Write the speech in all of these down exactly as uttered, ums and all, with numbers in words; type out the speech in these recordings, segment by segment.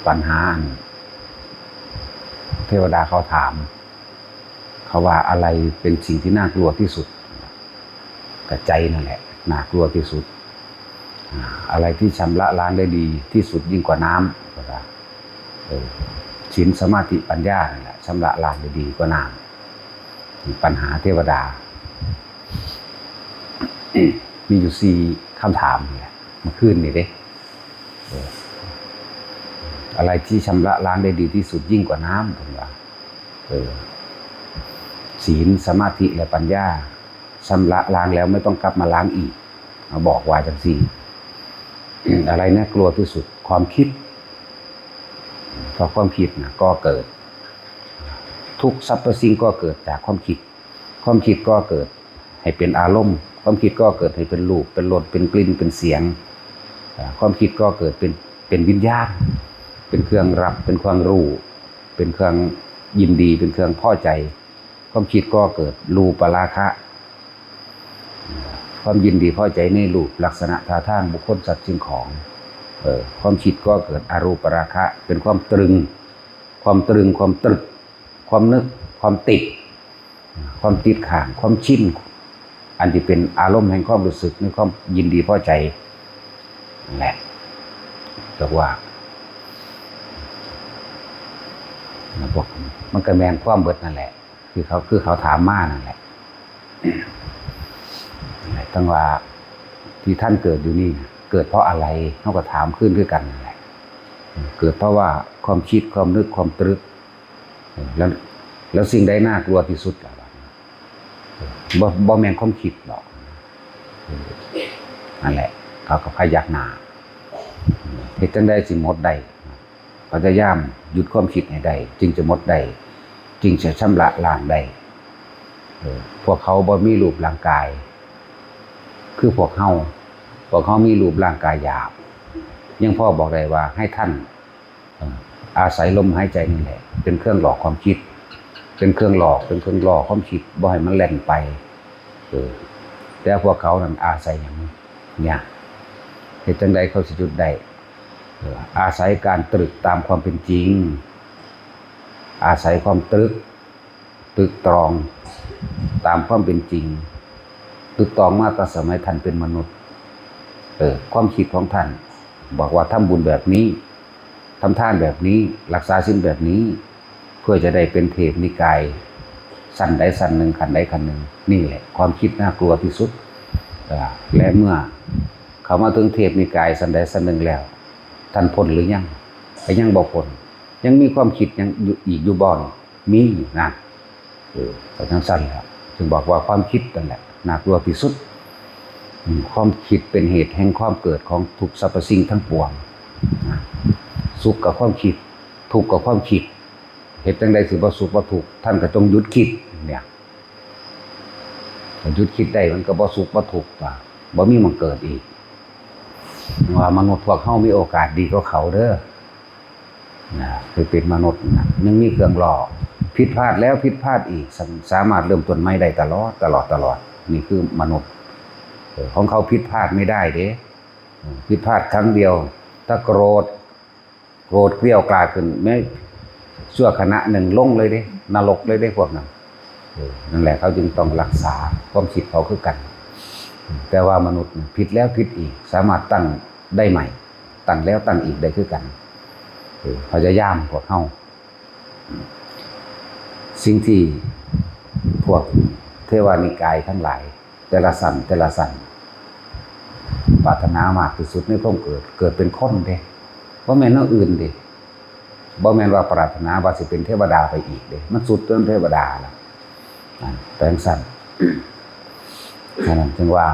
ปัญหาอันเทวดาเขาถาม เขาว่าอะไรเป็นสิ่งที่น่ากลัวที่สุด ก็ใจนั่นแหละ น่ากลัวที่สุด อ่า อะไรที่ชำระล้างได้ดีที่สุดยิ่งกว่าน้ำ ก็ว่า เออ ศีล สมาธิ ปัญญานี่แหละชำระล้างได้ดีกว่าน้ำ ปัญหาเทวดา มีอยู่สี่คำถามนี่แหละ เมื่อคืนนี่เด้ เออ อะไรที่ชำระล้างได้ดีที่สุดยิ่งกว่าน้ำ เพิ่นว่า เออ ศีล สมาธิ และปัญญา ชำระล้างแล้วไม่ต้องกลับมาล้างอีก เขาบอกว่าจังซี่ อะไรน่ากลัวที่สุด ความคิด เพราะความคิดนะก่อเกิด ทุกสรรพสิ่งก่อเกิดจากความคิด ความคิดก่อเกิดให้เป็นอารมณ์ ความคิดก่อเกิดให้เป็นรูป เป็นรส เป็นกลิ่น เป็นเสียง อ่า ความคิดก่อเกิดเป็น เป็นวิญญาณ เป็นเครื่องรับ เป็นเครื่องรู้ เป็นเครื่องยินดี เป็นเครื่องพอใจ ความคิดก่อเกิดรูปราคะ ความยินดีพอใจในรูปลักษณะท่าทางบุคคลสัตว์สิ่งของ เออ ความคิดก่อเกิดอรูปราคะ เป็นความตรึง ความตรึง ความตรึก ความนึก ความติด ความติดค้าง ความชิน อันที่เป็นอารมณ์แห่งความรู้สึกในความยินดีพอใจนั่นแหละ เรียกว่า มันก็แม่นความเบิดนั่นแหละ คือเขา คือเขาถามมานั่นแหละ ตั้งว่าที่ท่านเกิดอยู่นี่นะ เกิดเพราะอะไร เขาก็ถามขึ้นคือกันนั่นแหละ เกิดเพราะว่าความคิด ความนึก ความตรึก แล้ว แล้วสิ่งใดน่ากลัวที่สุดล่ะ บ่ บ่แม่นความคิดหรอก นั่นแหละ เขาก็พยักหน้า เฮ็ดจั่งใดสิหมดได้ พยายามหยุดความคิดให้ได้ จึงจะหมดได้ จึงจะชำระล้างได้ เออ พวกเขาบ่มีรูปร่างกาย คือพวกเฮา พวกเฮามีรูปร่างกายหยาบ ยังพอบอกได้ว่าให้ท่าน เอ่อ อาศัยลมหายใจนี่แหละ เป็นเครื่องหลอกความคิด เป็นเครื่องหลอก เป็นเครื่องหลอกความคิด บ่ให้มันแล่นไป เออ แต่พวกเขานั้นอาศัยหยัง เนี่ย เฮ็ดจั่งใดเขาสิหยุดได้ เออ อาศัยการตรึกตามความเป็นจริง อาศัยความตรึก ตรึกตรองตามความเป็นจริง ตรึกตรองมาแต่สมัยท่านเป็นมนุษย์ เออ ความคิดของท่าน บอกว่าทำบุญแบบนี้ ทำทานแบบนี้ รักษาศีลแบบนี้ เพื่อจะได้เป็นเทพนิกายชั้นใดชั้นหนึ่ง ขั้นใดขั้นหนึ่ง นี่แหละความคิดน่ากลัวที่สุด เออ และเมื่อเขามาถึงเทพนิกายชั้นใดชั้นหนึ่งแล้ว ท่านพ้นหรือยัง ก็ยังบ่พ้น ยังมีความคิดยังอยู่อีกอยู่บ่ มีอยู่นะ เออ ก็จั่งซั่นแหละ จึงบอกว่าความคิดนั่นแหละน่ากลัวที่สุด อืม ความคิดเป็นเหตุแห่งความเกิดของทุกสรรพสิ่งทั้งปวงนะ สุขกับความคิด ทุกข์กับความคิด เฮ็ดจั่งใดสิบ่สุขบ่ทุกข์ ท่านก็จงหยุดคิด เนี่ย ถ้าหยุดคิดได้มันก็บ่สุขบ่ทุกข์ ว่าบ่มีหม่องเกิดอีก ว่ามนุษย์พวกเฮามีโอกาสดีกว่าเขาเด้อ นะ คือเป็นมนุษย์นะ ยังมีเครื่องหลอก ผิดพลาดแล้วผิดพลาดอีก สา- สามารถเริ่มต้นใหม่ได้ตลอด ตลอด ตลอด นี่คือมนุษย์ เออ ของเขาผิดพลาดไม่ได้เด้ เออ ผิดพลาดครั้งเดียว ถ้าโกรธ โกรธเกรี้ยวกราดขึ้น แม้ชั่วขณะหนึ่งลงเลยเด้ นรกเลยเด้พวกนั้น เออ นั่นแหละเขาจึงต้องรักษาความคิดเขาคือกัน แต่ว่ามนุษย์ผิดแล้วผิดอีก สามารถตั้งได้ใหม่ ตั้งแล้วตั้งอีกได้คือกัน เออ พยายามพวกเฮา สิ่งที่พวกเทวานิกายทั้งหลาย แต่ละชั้น แต่ละชั้น ปรารถนามากที่สุดในความเกิด เกิดเป็นคนเด้ บ่แม่นแนวอื่นเด้ บ่แม่นว่าปรารถนาว่าสิเป็นเทวดาไปอีกเด้ มันสุดจนเทวดาละ อ่า เป็นจั่งซั้น ฉะนั้นจึงว่า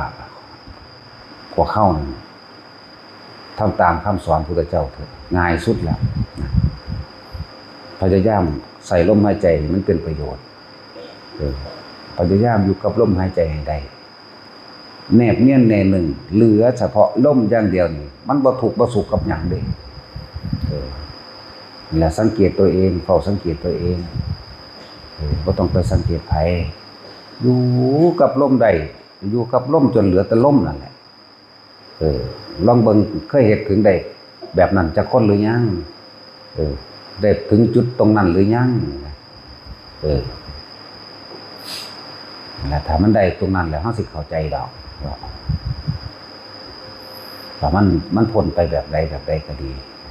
พวกเฮานี่ทำตามคำสอนพุทธเจ้าเถอะ ง่ายสุดแล้วนะ พยายามใส่ลมหายใจให้มันเป็นประโยชน์ เออ พยายามอยู่กับลมหายใจให้ได้ แนบเนียนแน่หนึ่ง เหลือเฉพาะลมอย่างเดียวนี่ มันบ่ทุกข์บ่สุขกับหยังเด้ เออ นี่แหละสังเกตตัวเอง เฝ้าสังเกตตัวเอง เออ บ่ต้องไปสังเกตไผ อยู่กับลมได้ อยู่กับลมจนเหลือแต่ลมนั่นแหละ เออ ลองเบิ่ง เคยเฮ็ดถึงได้แบบนั้นจักคนหรือยัง เออ ได้ถึงจุดตรงนั้นหรือยัง เออ นั่นแหละ ถ้ามันได้ตรงนั้นแล้ว เฮาสิเข้าใจดอก ว่า ว่ามัน มันพ้นไปแบบใด แบบใดก็ดี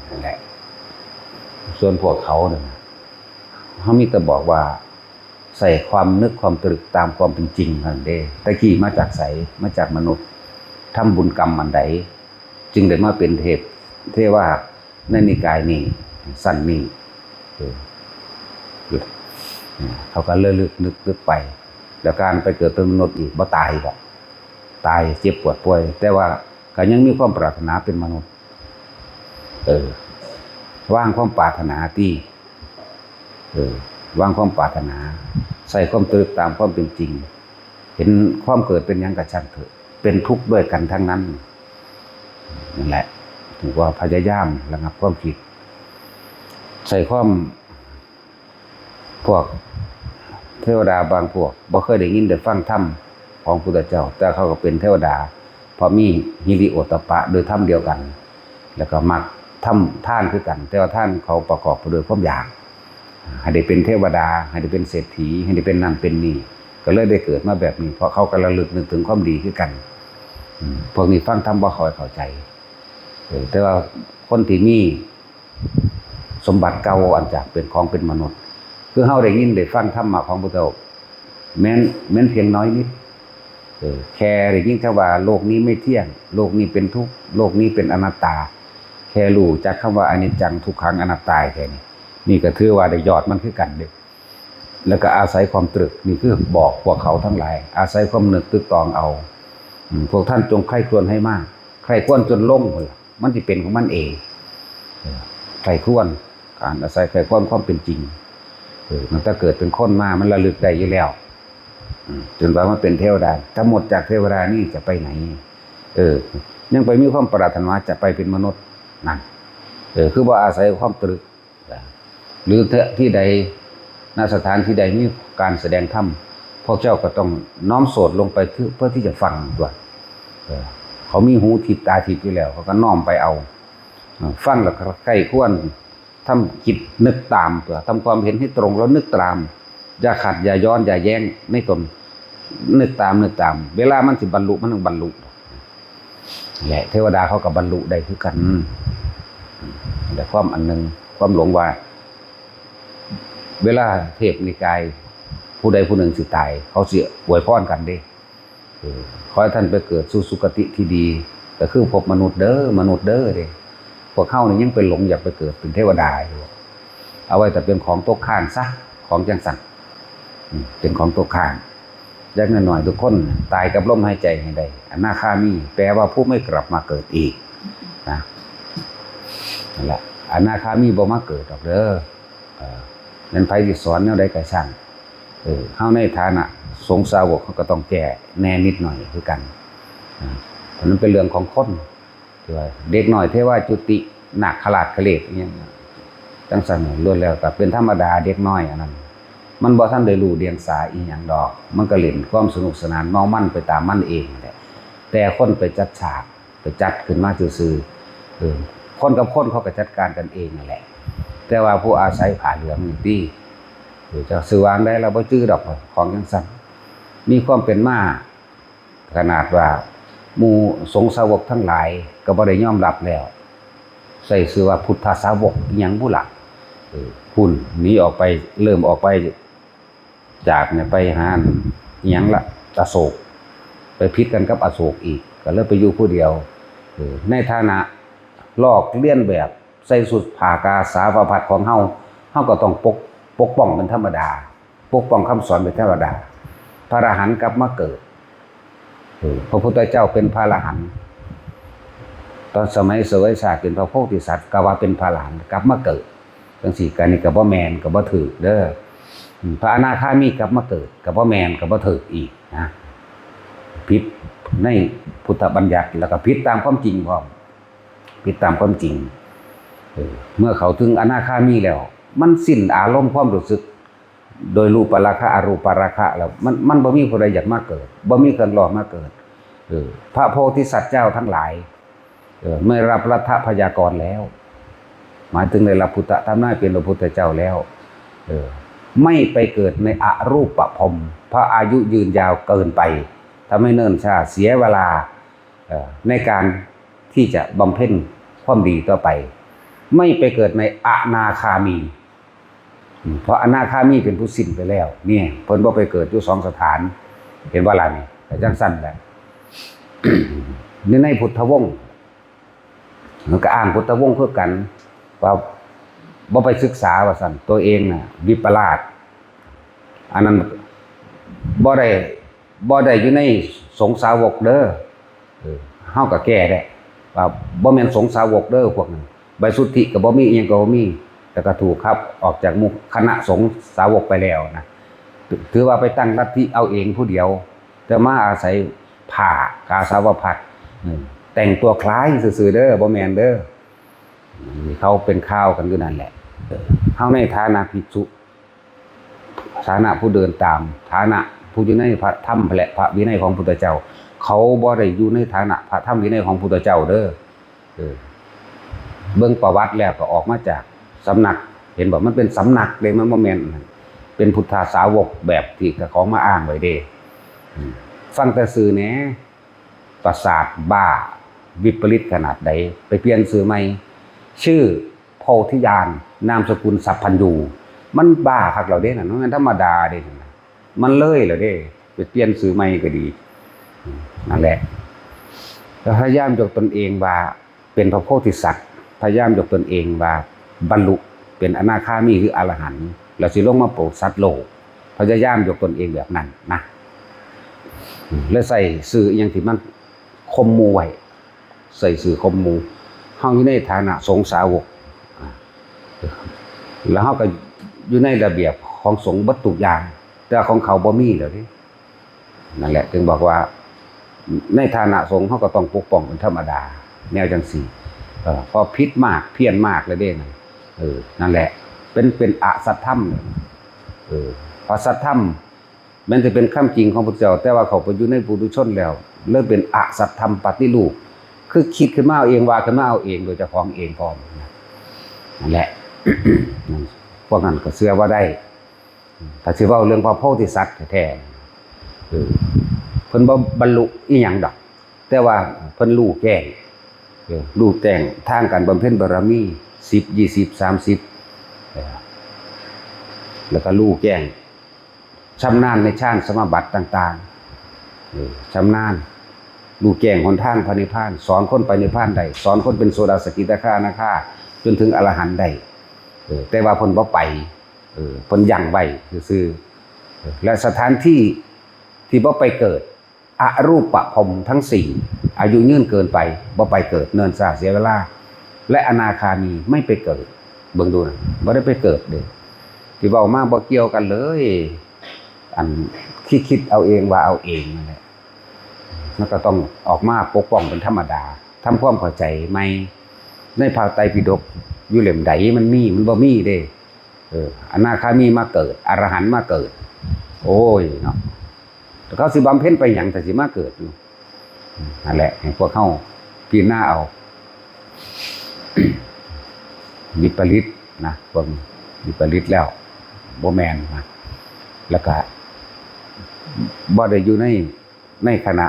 นั่นแหละ ส่วนพวกเขาเนี่ย เฮามีแต่บอกว่า ใส่ความนึกความตรึกตามความเป็นจริงนั่นเด้ ตะกี้มาจากไส มาจากมนุษย์ ทำบุญกรรมอันใด จึงได้มาเป็นเทพ เทวาในนิกายนี้ ชั้นนี้ เออ เขาก็ระลึกนึกนึกไป แล้วการไปเกิดเป็นมนุษย์อีก บ่ตายดอก ตายเจ็บปวดป่วย แต่ว่าก็ยังมีความปรารถนาเป็นมนุษย์ เออ วางความปรารถนาตี้ เออ วางความปรารถนา ใส่ความตรึกตามความเป็นจริง เห็นความเกิดเป็นหยังก็ช่างเถอะ เป็นทุกข์ด้วยกันทั้งนั้น นั่นแหละ ถือว่าพยายามระงับความคิด ใส่ความ พวกเทวดาบางพวกบ่เคยได้ยินได้ฟังธรรมของพุทธเจ้า แต่เขาก็เป็นเทวดา เพราะมีฮิริโอตตัปปะโดยธรรมเดียวกัน แล้วก็มักทำทานคือกัน แต่ว่าทานเขาประกอบไปด้วยความอยาก ให้ได้เป็นเทวดา ให้ได้เป็นเศรษฐี ให้ได้เป็นนั่นเป็นนี่ ก็เลยได้เกิดมาแบบนี้ เพราะเขาก็ระลึกนึกถึงความดีคือกัน อืม พวกนี้ฟังธรรมบ่ค่อยเข้าใจ เออ แต่ว่าคนที่มีสมบัติเก่าอันจากเป็นของเป็นมนุษย์ คือเฮาได้ยินได้ฟังธรรมะของพระเจ้า แม้น แม้นเพียงน้อยนิด เออ แค่ได้ยินคำว่าโลกนี้ไม่เที่ยง โลกนี้เป็นทุกข์ โลกนี้เป็นอนัตตา แค่รู้จักคำว่าอนิจจัง ทุกขัง อนัตตาแค่นี้ นี่ก็ถือว่าได้ยอดมันคือกันเด้ แล้วก็อาศัยความตรึก นี่คือบอกพวกเขาทั้งหลาย อาศัยความนึกตึกตองเอา อืม พวกท่านจงใคร่ครวญให้มาก ใคร่ครวญจนลงพุ่นล่ะ มันสิเป็นของมันเอง เออ ใคร่ครวญ การอาศัยใคร่ครวญความเป็นจริง เออ มันถ้าเกิดเป็นคนมา มันระลึกได้อยู่แล้ว อืม จนว่ามันเป็นเทวดา ถ้าหมดจากเทวดานี่จะไปไหน เออ ยังไปมีความปรารถนาจะไปเป็นมนุษย์ นั่น เออ คือว่าอาศัยความตรึก หรือที่ใด ณ สถานที่ใดมีการแสดงธรรม พวกเจ้าก็ต้องน้อมโสตลงไปเพื่อ เพื่อที่จะฟังตัว เออ เขามีหูทิพย์ตาทิพย์อยู่แล้ว เขาก็น้อมไปเอา เออ ฟังแล้วก็ใคร่ครวญ ทำจิตนึกตามตัว ทำความเห็นให้ตรงแล้วนึกตาม อย่าขัด อย่าย้อน อย่าแย้งในตน นึกตาม นึกตาม เวลามันสิบรรลุ มันต้องบรรลุ และเทวดาเขาก็บรรลุได้คือกัน แต่ความอันหนึ่ง ความหลงว่า เวลาเทพนิกาย ผู้ใดผู้หนึ่งสิตาย เขาสิอวยพรกันเด้ เออ ขอให้ท่านไปเกิดสู่สุคติที่ดี ก็คือพบมนุษย์เด้อ มนุษย์เด้อเด้ พวกเฮานี่ยังไปหลงอยากไปเกิดเป็นเทวดาอยู่ เอาไว้แต่เป็นของตกค้างซะ ของจังสัน อืม เป็นของตกค้าง อย่างน้อยๆทุกคนตายกับลมหายใจให้ได้ อนาคามี แปลว่าผู้ไม่กลับมาเกิดอีกนะ นั่นแหละ อนาคามีบ่มาเกิดดอกเด้อ เออ แม่นไผสิสอนแนวใดก็ช่าง เออ เฮาในฐานะสงฆ์สาวก เฮาก็ต้องแก้แหน่นิดหน่อยคือกัน อ่า เพราะนั้นเป็นเรื่องของคน ที่ว่าเด็กน้อยเทวาจุติ นาคราชคเรศอิหยัง จังซั่นล้วนแล้วก็เป็นธรรมดา เด็กน้อยอันนั้น มันบ่ทันได้รู้เดียงสาอีหยังดอก มันก็เล่นความสนุกสนานเมามันไปตามมันเองนั่นแหละ แต่คนไปจัดฉาก ไปจัดขึ้นมาซื่อๆ เออ คนกับคนเขาก็จัดการกันเองนั่นแหละ แต่ว่าผู้อาศัยผ้าเหลืองนี่ติ เออ จะสิวางได้ เราบ่จื้อดอกของจังซั่น มีความเป็นมา ขนาดว่าหมู่สงฆ์สาวกทั้งหลายก็บ่ได้ยอมรับแล้ว ใส่ชื่อว่าพุทธสาวกอิหยังบุล่ะ เออ พุ้นหนีออกไป เริ่มออกไปจากเนี่ย ไปหาอิหยังละ อโศก ไปผิดกันกับอโศกอีก ก็เลยไปอยู่ผู้เดียว เออ ในฐานะลอกเลียนแบบ ใส่ชุดผ้ากาสาวพัดของเฮา เฮาก็ต้องปก ปกป้องเป็นธรรมดา ปกป้องคำสอนเป็นธรรมดา พระอรหันต์กลับมาเกิด เออ พระพุทธเจ้าเป็นพระอรหันต์ ตอนสมัยเสวยชาติเป็นพระโพธิสัตว์ ก็ว่าเป็นพระอรหันต์กลับมาเกิด จังซี่ ก็นี่ก็บ่แม่น ก็บ่ถูกเด้อ อืม พระอนาคามีกลับมาเกิด ก็บ่แม่น ก็บ่ถูกอีกนะ ผิดในพุทธบัญญัติ แล้วก็ผิดตามความจริงพร้อม ผิดตามความจริง เออ เมื่อเข้าถึงอนาคามีแล้ว มันสิ้นอารมณ์ความรู้สึก โดยรูปราคะ อรูปราคะแล้ว มัน มันบ่มีผู้ใดอยากมาเกิด บ่มีเครื่องรอมาเกิด เออ พระโพธิสัตว์เจ้าทั้งหลาย เออ ไม่รับรัฐพยากรแล้ว หมายถึงได้รับพุทธธรรมนาเป็นพระพุทธเจ้าแล้ว เออ ไม่ไปเกิดในอรูปภพ เพราะอายุยืนยาวเกินไป ทำให้เนิ่นช้าเสียเวลา เอ่อ ในการที่จะบำเพ็ญความดีต่อไป ไม่ไปเกิดในอนาคามี อืม เพราะอนาคามีเป็นผู้สิ้นไปแล้ว เนี่ย เพิ่นบ่ไปเกิดอยู่สองสถาน เห็นบ่ล่ะนี่ ก็จั่งซั่นแหละ อยู่ในพุทธวงศ์ มันก็อ้างพุทธวงศ์คือกัน ว่าบ่ไปศึกษาว่าซั่น ตัวเองน่ะวิปลาส อันนั้นบ่ได้ บ่ได้อยู่ในสงฆ์สาวกเด้อ เออ เฮาก็แก้ได้ ว่าบ่แม่นสงฆ์สาวกเด้อพวกนั้น ใบสุทธิก็บ่มี อิหยังก็บ่มี แล้วก็ถูกขับออกจากหมู่คณะสงฆ์สาวกไปแล้วนะ ถือว่าไปตั้งลัทธิเอาเองผู้เดียว แต่มาอาศัยผ้ากาสาวพัสตร์ เออ แต่งตัวคล้ายซื่อๆเด้อ บ่แม่นเด้อ เขาเป็นข่าวกันอยู่นั่นแหละ เออ เฮาในฐานะภิกษุ ฐานะผู้เดินตาม ฐานะผู้อยู่ในพระธรรมและพระวินัยของพุทธเจ้า เขาบ่ได้อยู่ในฐานะพระธรรมวินัยของพุทธเจ้าเด้อ เออ เบิ่งประวัติแล้วก็ออกมาจากสำนัก เห็นบ่ มันเป็นสำนักเด้ มันบ่แม่น เป็นพุทธสาวกแบบที่เขามาอ้างไว้เด้ อืม ฟังแต่ชื่อแหน่ ประสาทบ้า วิปริตขนาดใด ไปเปลี่ยนชื่อใหม่ ชื่อโพธิญาณ นามสกุลสัพพัญญู มันบ้าคักแล้วเด้นั่น มันธรรมดาเด้นั่นน่ะ มันเลยแล้วเด้ ไปเปลี่ยนชื่อใหม่ก็ดี อืม นั่นแหละ แล้วพยายามยกตนเองว่าเป็นพระโพธิสัตว์ พยายามยกตนเองว่าบรรลุเป็นอนาคามีหรืออรหันต์ แล้วสิลงมาโปรดสัตว์โลก พยายามยกตนเองแบบนั้นนะ อืม แล้วใส่ชื่ออิหยังที่มันข่มหมู่ไว้ ใส่ชื่อข่มหมู่ เฮาอยู่ในฐานะสงฆ์สาวก อ่า แล้วเฮาก็อยู่ในระเบียบของสงฆ์เบิดทุกอย่าง แต่ของเขาบ่มีแล้วเด้ นั่นแหละ จึงบอกว่า ในฐานะสงฆ์เฮาก็ต้องปกป้องเป็นธรรมดา แนวจั่งซี้ เออ พอผิดมาก เพี้ยนมากแล้วเด้นั่น เออ นั่นแหละ เป็น เป็นอสัตธรรมเลย เออ เพราะสัตธรรม แม้นจะเป็นคำจริงของพระเจ้า แต่ว่าเขาไปอยู่ในปุถุชนแล้ว เลยเป็นอสัตธรรมปฏิรูป คือคิดขึ้นมาเอาเอง ว่าขึ้นมาเอาเอง โดยเจ้าของเองพร้อม นั่นแหละ พวกนั้นก็เชื่อว่าได้ ถ้าสิเว้าเรื่องพระโพธิสัตว์แท้ๆ เออ เพิ่นบ่บรรลุอิหยังดอก แต่ว่าเพิ่นรู้แจ้ง เออ รู้แจ้งทางการบำเพ็ญบารมี สิบ ยี่สิบ สามสิบ เออ แล้วก็รู้แจ้ง ชำนาญในฌานสมาบัติต่างๆ เออ ชำนาญ รู้แจ้งหนทางพระนิพพาน สอนคนไปนิพพานได้ สอนคนเป็นโสดาสกิทาคาอนาคา จนถึงอรหันต์ได้ เออ แต่ว่าเพิ่นบ่ไป เออ เพิ่นยั้งไว้ซื่อๆ เออ และสถานที่ที่บ่ไปเกิด อรูปภพทั้งสี่ อายุยืนเกินไป บ่ไปเกิด เนิ่นช้าเสียเวลา และอนาคามีไม่ไปเกิด เบิ่งดูนะ บ่ได้ไปเกิดเด้ ที่เว้ามาบ่เกี่ยวกันเลย อันคิดคิดเอาเองว่าเอาเองนั่นแหละ มันก็ต้องออกมาปกป้องเป็นธรรมดา ทำความเข้าใจใหม่ ในพระไตรปิฎกอยู่เล่มใดมันมี มันบ่มีเด้ เออ อนาคามีมาเกิด อรหันต์มาเกิด โอ้ยเนาะ เขาสิบำเพ็ญไปหยัง แต่สิมาเกิดอยู่ นั่นแหละ ให้พวกเฮาพิจารณาเอา วิปริตนะ พวกนี้วิปริตแล้ว บ่แม่นนะ แล้วก็บ่ได้อยู่ใน ในคณะ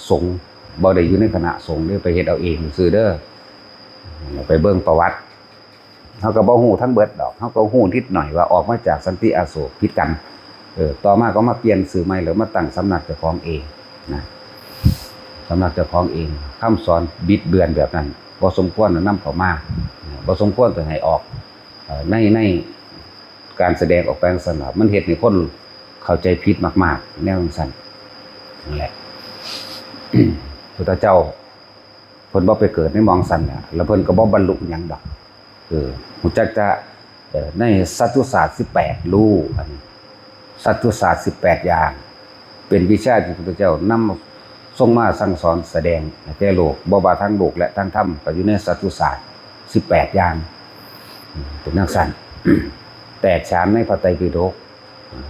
สงฆ์ บ่ได้อยู่ในคณะสงฆ์เด้อ ไปเฮ็ดเอาเองซื่อเด้อ ไปเบิ่งประวัติ เฮาก็บ่ฮู้ทั้งเบิดดอก เฮาก็ฮู้นิดหน่อยว่าออกมาจากสันติอโศก ผิดกัน เออ ต่อมาก็มาเปลี่ยนชื่อใหม่ แล้วมาตั้งสำนักเจ้าของเองนะ สำนักเจ้าของเอง คำสอนบิดเบือนแบบนั้น บ่สมควรนำเข้ามา บ่สมควรต้องให้ออก เอ่อ ใน ในการแสดงออกไปจั่งซั้นล่ะ มันเฮ็ดให้คนเข้าใจผิดมากๆ แนวจั่งซั้น นั่นแหละ พุทธเจ้า เพิ่นบ่ไปเกิดในหม่องซั้นน่ะ แล้วเพิ่นก็บ่บรรลุหยังดอก เออ รู้จักแต่ เอ่อ ในสัตตุศาสตร์สิบแปด รู้ อันนี้ สัตตุศาสตร์สิบแปดอย่าง เป็นวิชาที่พระพุทธเจ้านำทรงมาสั่งสอนแสดงให้แก่โลก บ่ว่าทั้งโลกและทั้งธรรม ก็อยู่ในสัตตุศาสตร์สิบแปดอย่าง อืม เป็นจั่งซั้น แตกฉานในพระไตรปิฎก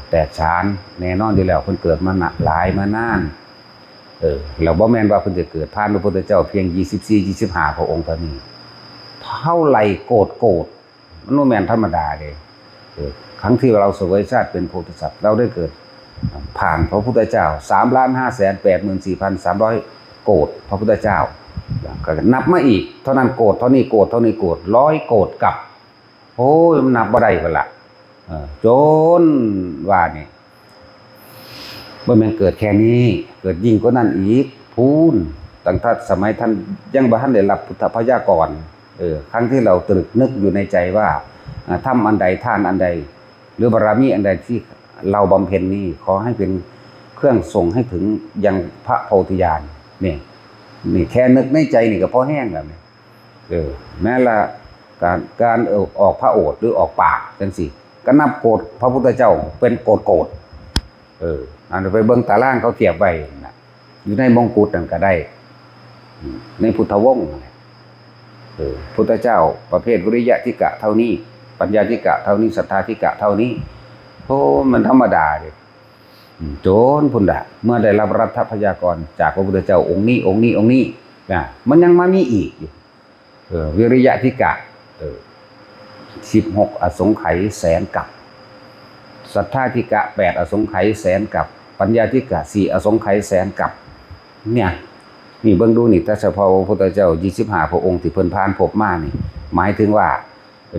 แตกฉานแน่นอนอยู่แล้ว เพิ่นเกิดมานะ หลายมานาน เออ แล้วบ่แม่นว่าเพิ่นจะเกิดผ่านพระพุทธเจ้าเพียงยี่สิบสี่ ยี่สิบห้าพระองค์เท่านี้ เท่าไหร่โกรธโกรธ มันบ่แม่นธรรมดาเด้ เออ ครั้งที่เราเสวยชาติเป็นโพธิสัตว์ เราได้เกิดผ่านพระพุทธเจ้า สามล้านห้าแสนแปดหมื่นสี่พันสามร้อย โกศน์พระพุทธเจ้า ก็นับมาอีก เท่านั้นโกศน์ เท่านี้โกศน์ เท่านี้โกศน์ ร้อยโกศน์กับ โอ้ย มันนับบ่ได้พุ้นละ เออ จนว่านี่ บ่แม่นเกิดแค่นี้ เกิดยิ่งกว่านั้นอีก พู้น ตั้งแต่สมัยท่านยังบ่ทันได้รับพุทธพยากร เออ ครั้งที่เราตรึกนึกอยู่ในใจว่า อ่า ทำอันใด ทานอันใด หรือบารมีอันใดที่เราบำเพ็ญนี่ ขอให้เป็นเครื่องส่งให้ถึงยังพระโพธิญาณ นี่ นี่แค่นึกในใจนี่ก็พอแฮงแล้วนี่ เออ แม้ละการ การ เอ่อ ออกพระโอษฐ์หรือออกปากจังซี้ ก็นับโกศน์พระพุทธเจ้าเป็นโกศน์โกศน์ เออ อันไปเบิ่งตารางเขาเทียบไว้นั่นน่ะ อยู่ในมงกุฎนั่นก็ได้ อืม ในพุทธวงศ์นั่นแหละ เออ พุทธเจ้าประเภทวิริยะทิกะเท่านี้ ปัญญาทิกะเท่านี้ ศรัทธาทิกะเท่านี้ โอ้ มันธรรมดาเด้ อืม จนพุ้นละ เมื่อได้รับรัฐพยากรจากพระพุทธเจ้าองค์นี้ องค์นี้ องค์นี้ นะ มันยังมามีอีกอยู่ เออ วิริยะทิกะ เออ สิบหกอสงไขยแสนกัป ศรัทธาทิกะ แปดอสงไขยแสนกัป ปัญญาทิกะ สี่อสงไขยแสนกัป เนี่ย นี่เบิ่งดูนี่ แต่เฉพาะพระพุทธเจ้า ยี่สิบห้าพระองค์ที่เพิ่นผ่านภพมานี่ หมายถึงว่า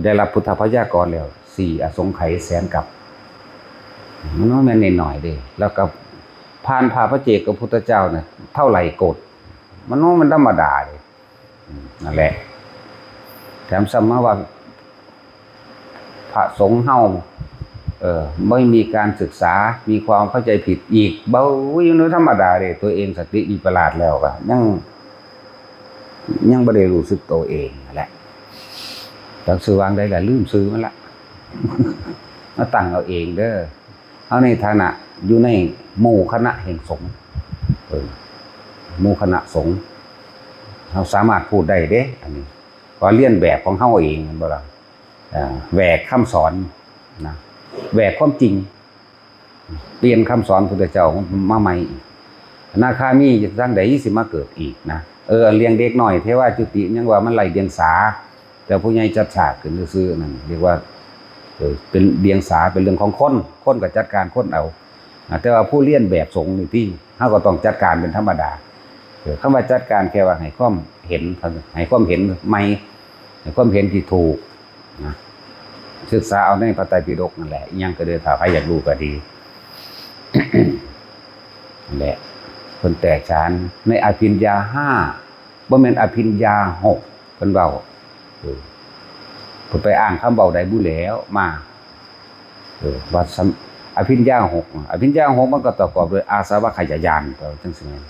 ได้รับพุทธพยากรแล้ว สี่อสงไขยแสนกัป มันบ่แม่นน้อยๆเด้ แล้วก็ผ่านพระปัจเจกพุทธเจ้าน่ะ เท่าไหร่โกศน์ มันบ่แม่นธรรมดาเด้ อืม นั่นแหละ แถมซ้ำมาว่า พระสงฆ์เฮา เอ่อ ไม่มีการศึกษา มีความเข้าใจผิดอีก เบ้า อยู่ในธรรมดาเด้ ตัวเองสติวิปลาสแล้วก็ยัง ยังบ่ได้รู้สึกตัวเองนั่นแหละ จักสิวางได้ล่ะ ลืมชื่อมันละ มาตั้งเอาเองเด้อ เฮาในฐานะอยู่ในหมู่คณะแห่งสงฆ์ เออ หมู่คณะสงฆ์ เฮาสามารถพูดได้เด้ อันนี้ ว่าเลียนแบบของเฮาเอง แม่นบ่ล่ะ อ่า แหวกคำสอนนะ แหวกความจริง เปลี่ยนคำสอนพุทธเจ้ามาใหม่อีก อนาคามีจั่งใดสิมาเกิดอีกนะ เออ เลี้ยงเด็กน้อย เทวาจุติยังว่ามันไร้เดียงสา แต่ผู้ใหญ่จัดฉากขึ้นซื่อๆนั่นเรียกว่า เออ เป็นเดียงสา เป็นเรื่องของคน คนก็จัดการคนเอา อ่า แต่ว่าผู้เลียนแบบสงฆ์นี่ติ เฮาก็ต้องจัดการเป็นธรรมดา เออ คำว่าจัดการแค่ว่าให้ความเห็น ให้ความเห็นใหม่ ให้ความเห็นที่ถูกนะ ศึกษาเอาในพระไตรปิฎกนั่นแหละ อิหยังก็เด้อ ถ้าใครอยากรู้ก็ดี นั่นแหละ เพิ่นแตกฉานในอภิญญาห้า บ่แม่นอภิญญาหก เพิ่นเว้า เออ เพิ่นไปอ้างคำเว้าใดบุแล้วมา เออ ว่าสำ- อภิญญาหก อภิญญาหกมันก็ประกอบด้วยอาสวัคคยญาณ จั่งซี้แม่น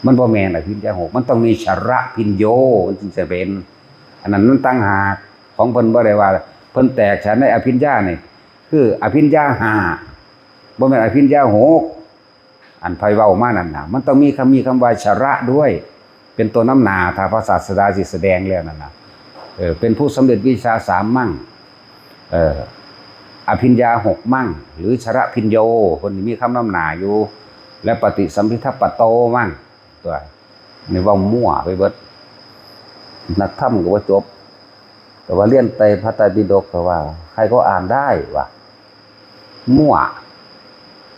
มันบ่แม่นอภิญญาหก มันต้องมีชรภิญโญ มันจึงจะเป็น อันนั้นมันต่างหาก ของเพิ่นบ่ได้ว่า เพิ่นแตกฉานในอภิญญานี่ คืออภิญญาห้า บ่แม่นอภิญญาหก อันไผเว้ามานั่นน่ะ มันต้องมีคำ- มีคำว่าชรด้วย เป็นตัวนำหน้า ถ้าพระศาสดาสิแสดงแล้วนั่นน่ะ เออ เป็นผู้สำเร็จวิชาสามมั่ง เออ อภิญญาหกมั่ง หรือชรภิญโญ เพิ่นมีคำนำหน้าอยู่ และปฏิสัมภิทัปปโตมั่ง ตัว นี่เว้ามั่วไปเบิด นักธรรมก็บ่จบ แต่ว่าเรียนแต่พระไตรปิฎกก็ว่า ใครก็อ่านได้ว่ะ มั่ว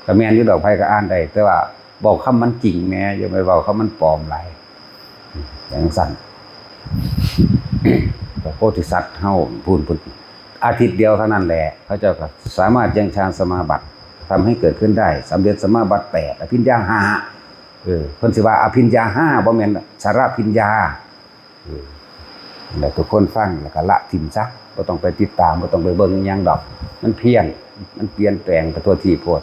ก็แม่นอยู่ดอก ไผก็อ่านได้ แต่ว่าเว้าคำมันจริงแหน่ อย่าไปเว้าคำมันปลอมหลาย จั่งซั้น พระโพธิสัตว์เฮา พู้น พู้น อาทิตย์เดียวเท่านั้นแหละ เขาเจ้าก็สามารถยังฌานสมาบัติ ทำให้เกิดขึ้นได้ สำเร็จสมาบัติแปด อภิญญาห้า เออ เพิ่นสิว่าอภิญญาห้า บ่แม่นชรภิญญา เออ แล้วทุกคนฟังแล้วก็ละถิ่มซะ บ่ต้องไปติดตาม บ่ต้องไปเบิ่งอิหยังดอก มันเพี้ยน มันเปลี่ยนแปลงไปทั่วทีโพด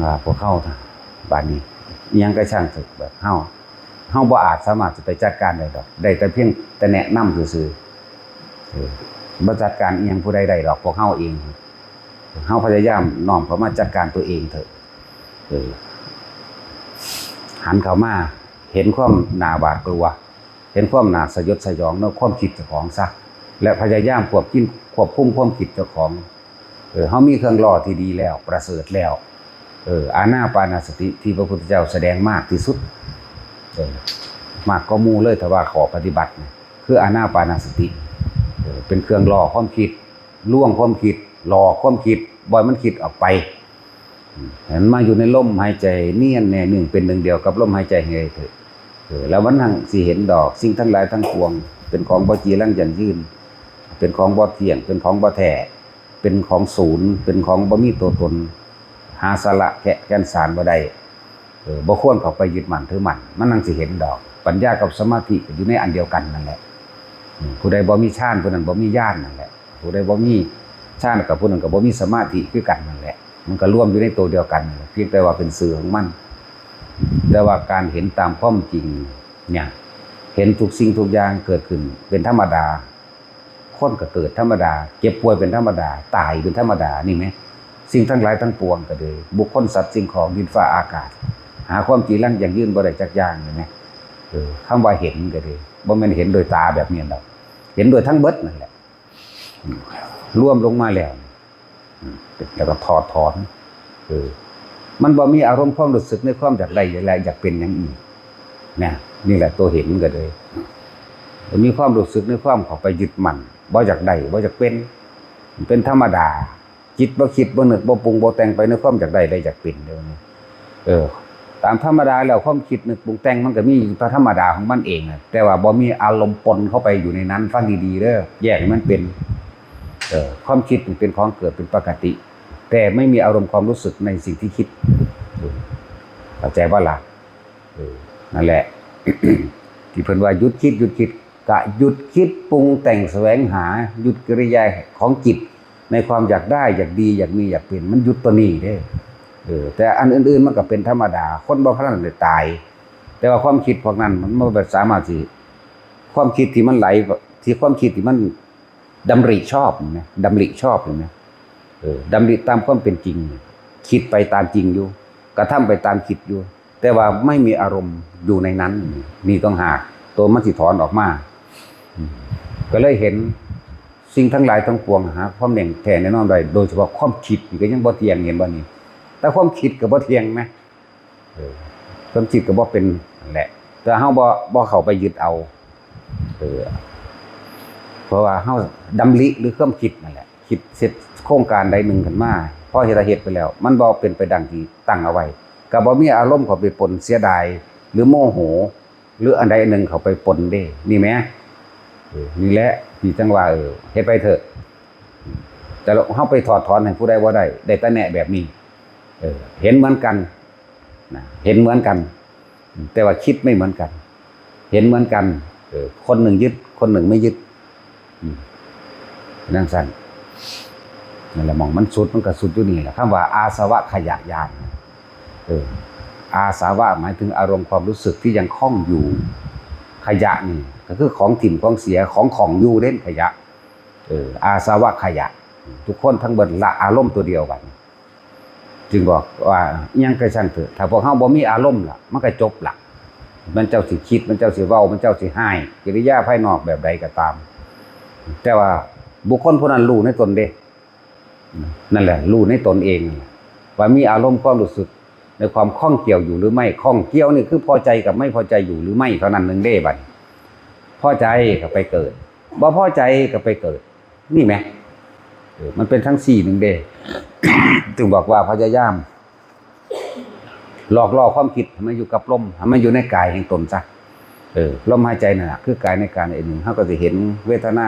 ว่าพวกเฮา บาดนี้ อิหยังก็ช่างเถอะ แบบเฮา เฮาบ่อาจสามารถจะไปจัดการได้ดอก ได้แต่เพียงแต่แนะนำซื่อๆ เออ บ่จัดการอิหยังผู้ใดได้ดอก พวกเฮาเอง เฮาพยายามน้อมเข้ามาจัดการตัวเองเถอะ เออ หันเข้ามา เห็นความน่าหวาดกลัว เห็นความน่าสยดสยองในความคิดเจ้าของซะ และพยายามควบคุม- ควบคุมความคิดเจ้าของ เออ เฮามีเครื่องล่อที่ดีแล้ว ประเสริฐแล้ว เออ อานาปานสติที่พระพุทธเจ้าแสดงมากที่สุด เออ มากกว่าหมู่เลย ถ้าว่าข้อปฏิบัติเนี่ย คืออานาปานสติ เป็นเครื่องหล่อความคิด ลวงความคิด หลอกความคิด บ่ให้มันคิดออกไป อืม ให้มันมาอยู่ในลมหายใจเนียนแน่นิ่ง เป็นหนึ่งเดียวกับลมหายใจให้ได้เถอะ เออ แล้วมันทั้งสิเห็นดอก สิ่งทั้งหลายทั้งปวง เป็นของบ่จีรังยั่งยืน เป็นของบ่เที่ยง เป็นของบ่แท้ เป็นของศูนย์ เป็นของบ่มีตัวตน หาสาระแกะแก่นสารบ่ได้ เออ บ่ควรเข้าไปยึดมั่นถือมั่น มันจั่งสิเห็นดอก ปัญญากับสมาธิก็อยู่ในอันเดียวกันนั่นแหละ อืม ผู้ใดบ่มีฌาน ผู้นั้นบ่มีญาณนั่นแหละ ผู้ใดบ่มีฌานกับผู้นั้นก็บ่มีสมาธิคือกันนั่นแหละ มันก็รวมอยู่ในตัวเดียวกันนั่นแหละ เพียงแต่ว่าเป็นชื่อของมัน แต่ว่าการเห็นตามความจริงเนี่ย เห็นทุกสิ่งทุกอย่างเกิดขึ้นเป็นธรรมดา คนก็เกิดธรรมดา เจ็บป่วยเป็นธรรมดา ตายเป็นธรรมดา นี่ไหม สิ่งทั้งหลายทั้งปวงก็ดี บุคคลสัตว์สิ่งของดินฟ้าอากาศ หาความจีรังยั่งยืนบ่ได้จักอย่าง นี่ไหม เออ คำว่าเห็นก็ดี บ่แม่นเห็นโดยตาแบบนี้ดอก เห็นโดยทั้งเบิดนั่นแหละ อืม รวมลงมาแล้ว อืม แล้วก็ถอดถอน เออ มันบ่มีอารมณ์ความรู้สึกในความอยากได้และอยากเป็นอย่างอื่นนะ นี่แหละตัวเห็นก็เลย มีความรู้สึกในความเข้าไปยึดมั่น บ่อยากได้ บ่อยากเป็น เป็นธรรมดา จิตบ่คิด บ่นึก บ่ปรุง บ่แต่งไปในความอยากได้และอยากเป็นเด้อ เออ ตามธรรมดาแล้วความคิดนึกปรุงแต่งมันก็มีอยู่ตามธรรมดาของมันเองอะ แต่ว่าบ่มีอารมณ์ปนเข้าไปอยู่ในนั้น ฟังดีๆเด้อ แยกให้มันเป็น เออ ความคิดนี่เป็นของเกิดเป็นปกติ แต่ไม่มีอารมณ์ความรู้สึกในสิ่งที่คิด เออ เข้าใจบ่ล่ะ เออ นั่นแหละ ที่เพิ่นว่าหยุดคิด หยุดคิด ก็หยุดคิดปรุงแต่งแสวงหา หยุดกิริยาของจิต ในความอยากได้ อยากดี อยากมี อยากเป็น มันหยุดตัวนี้เด้อ เออ แต่อันอื่นๆมันก็เป็นธรรมดา คนบ่พลันได้ตาย แต่ว่าความคิดพวกนั้นมันบ่สามารถสิ ความคิดที่มันไหล ที่ความคิดที่มันดำริชอบเห็นไหม ดำริชอบเห็นไหม เออ ดำริตามความเป็นจริง คิดไปตามจริงอยู่ กระทำไปตามคิดอยู่ แต่ว่าไม่มีอารมณ์อยู่ในนั้น นี่ต่างหาก ตัวมันสิถอนออกมา อืม ก็เลยเห็นสิ่งทั้งหลายทั้งปวงหาความแน่แท้แน่นอนได้ โดยเฉพาะความคิดนี่ก็ยังบ่เที่ยง เห็นบ่นี่ แต่ความคิดก็บ่เที่ยงนะ เออ ความคิดก็บ่เป็นนั่นแหละ แต่เฮาบ่ บ่เข้าไปยึดเอา เออ เพราะว่าเฮาดำริหรือความคิดนั่นแหละ คิดเสร็จโครงการใดหนึ่งขึ้นมา พอเฮ็ดเฮ็ดไปแล้ว มันบ่เป็นไปดังที่ตั้งเอาไว้ ก็บ่มีอารมณ์เข้าไปปนเสียดาย หรือโมโห หรืออันใดอันหนึ่งเข้าไปปนเด้ นี่แหม เออ นี่แหละที่จั่งว่า เออ เฮ็ดไปเถอะ แต่เฮาไปถอดถอนให้ผู้ใดบ่ได้ ได้แต่แนะแบบนี้ เออ เห็นเหมือนกัน นะ เห็นเหมือนกัน แต่ว่าคิดไม่เหมือนกัน เห็นเหมือนกัน เออ คนหนึ่งยึด คนหนึ่งไม่ยึด อืม นั่นสั่น นั่นแหละ หม่องมันสุด มันก็สุดอยู่นี่แหละ คำว่าอาสวะขยะญาณ เออ อาสวะหมายถึงอารมณ์ความรู้สึกที่ยังข้องอยู่ ขยะนี่ก็คือของถิ่มของเสีย ของข้องอยู่เด้ ขยะ เออ อาสวะขยะ ทุกคนทั้งเบิดละอารมณ์ตัวเดียวกัน จึงบอกว่าอิหยังก็ช่างเถอะ ถ้าพวกเฮาบ่มีอารมณ์ล่ะ มันก็จบล่ะ มันเจ้าสิคิด มันเจ้าสิเว้า มันเจ้าสิฮ้าย กิริยาภายนอกแบบใดก็ตาม แต่ว่าบุคคลผู้นั้นรู้ในตนเด้ นั่นแหละ รู้ในตนเองนั่นแหละ ว่ามีอารมณ์ความรู้สึกในความข้องเกี่ยวอยู่หรือไม่ ข้องเกี่ยวนี่คือพอใจกับไม่พอใจอยู่หรือไม่เท่านั้นหนึ่งเด้ บัดนี้ พอใจก็ไปเกิด บ่พอใจก็ไปเกิด นี่แหม เออ มันเป็นทั้งสี่หนึ่งเด้ จึงบอกว่าพยายาม หลอกล่อความคิดให้มันอยู่กับลม ให้มันอยู่ในกายแห่งตนซะ เออ ลมหายใจนั่นแหละ คือกายในกายอันหนึ่ง เฮาก็สิเห็นเวทนา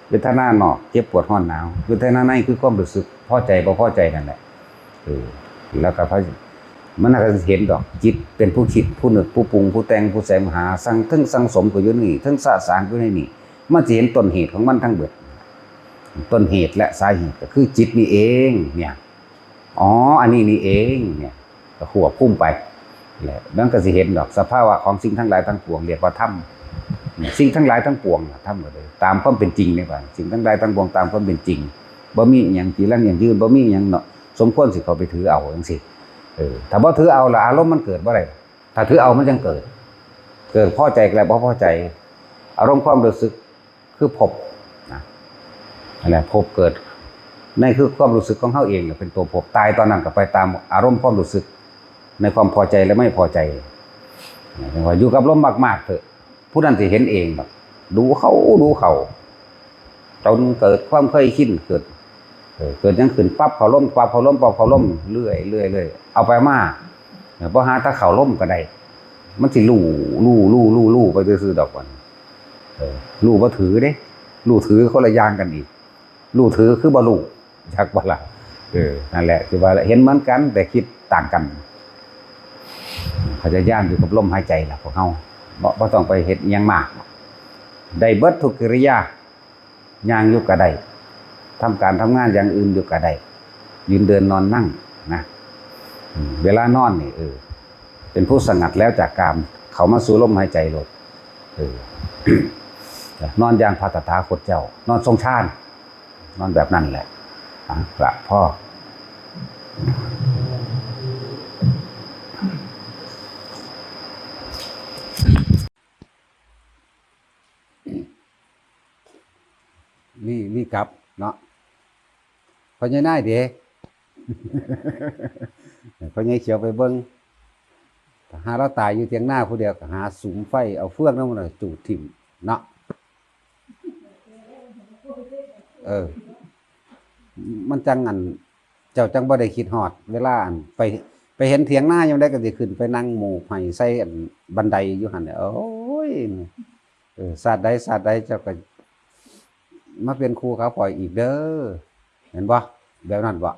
เวทนานอก เจ็บปวดร้อนหนาว เวทนาในคือความรู้สึก พอใจบ่พอใจนั่นแหละ เออ แล้วก็พอ มันก็เห็นดอก จิตเป็นผู้คิด ผู้นึก ผู้ปรุง ผู้แต่ง ผู้แสวงหา สั่ง ทั้งสั่งสมก็อยู่นี่ ทั้งสะสางก็อยู่ในนี่ มันสิเห็นต้นเหตุของมันทั้งเบิด ต้นเหตุและสาเหตุก็คือจิตนี่เอง เนี่ย อ๋อ อันนี้นี่เอง เนี่ย ก็ควบคุมไป แหละ มันก็สิเห็นดอก สภาวะของสิ่งทั้งหลายทั้งปวง เรียกว่าธรรม สิ่งทั้งหลายทั้งปวงน่ะ ธรรมก็เลย ตามความเป็นจริงเนี่ยว่า สิ่งทั้งหลายทั้งปวงตามความเป็นจริง บ่มีอิหยังจีรังยั่งยืน บ่มีอิหยังเนาะ สมควรสิเข้าไปถือเอาจังซี่ เออ ถ้าบ่ถือเอาละอารมณ์มันเกิดบ่ได้ ถ้าถือเอามันจั่งเกิด เกิดพอใจก็แล้ว บ่พอใจ อารมณ์ความรู้สึกคือภพนะ นั่นแหละ ภพเกิด ในคือความรู้สึกของเฮาเองน่ะเป็นตัวภพ ตายตอนนั้นก็ไปตามอารมณ์ความรู้สึก ในความพอใจและไม่พอใจ จั่งว่าอยู่กับลมมากๆเถอะ ผู้นั้นสิเห็นเองดอก ดูเข้า ดูเข้า จนเกิดความเคยชิน เกิด เออ เกิดหยังขึ้น ปั๊บเข้าลม ปั๊บเข้าลม ปั๊บเข้าลม เรื่อย เรื่อย เรื่อย เอาไปมา เออ บ่หาแต่เข้าลมก็ได้ มันสิรู้ รู้ รู้ รู้ รู้ไปซื่อๆดอกมัน เออ รู้บ่ถือเด้ รู้ถือคนละอย่างกันอีก รู้ถือคือบ่รู้ จักบ่ล่ะ เออ นั่นแหละ คือว่าเห็นเหมือนกัน แต่คิดต่างกัน พยายามอยู่กับลมหายใจล่ะพวกเฮา บ่ บ่ต้องไปเฮ็ดอิหยังมาก ได้เบิดทุกกิริยา ย่างอยู่ก็ได้ ทำการทำงานอย่างอื่นอยู่ก็ได้ ยืนเดินนอนนั่งนะ อืม เวลานอนนี่ เออ เป็นผู้สงัดแล้วจากกาม เข้ามาสู่ลมหายใจโลด เออ นอนอย่างพระตถาคตเจ้า นอนทรงฌาน นอนแบบนั้นแหละ อ่ะ ละพ่อ นี่ นี่กลับเนาะ พ่อใหญ่นายเด้ พ่อใหญ่เขียวไปเบิ่ง ถ้าหาเราตายอยู่เถียงนาผู้เดียวก็หาสุมไฟ เอาเฟืองนำมันน่ะจูดถิ่มเนาะ เออ มันจั่งอัน เจ้าจั่งบ่ได้คิดฮอด เวลาอันไป ไปเห็นเถียงนายามใดก็สิขึ้นไปนั่งโมกไห้ใส่อันบันไดอยู่หั่นแหละ โอ้ย เออ ชาติใดชาติใดเจ้าก็มาเป็นครูกับข้อยอีกเด้อ เห็นบ่ แบบนั้นบ่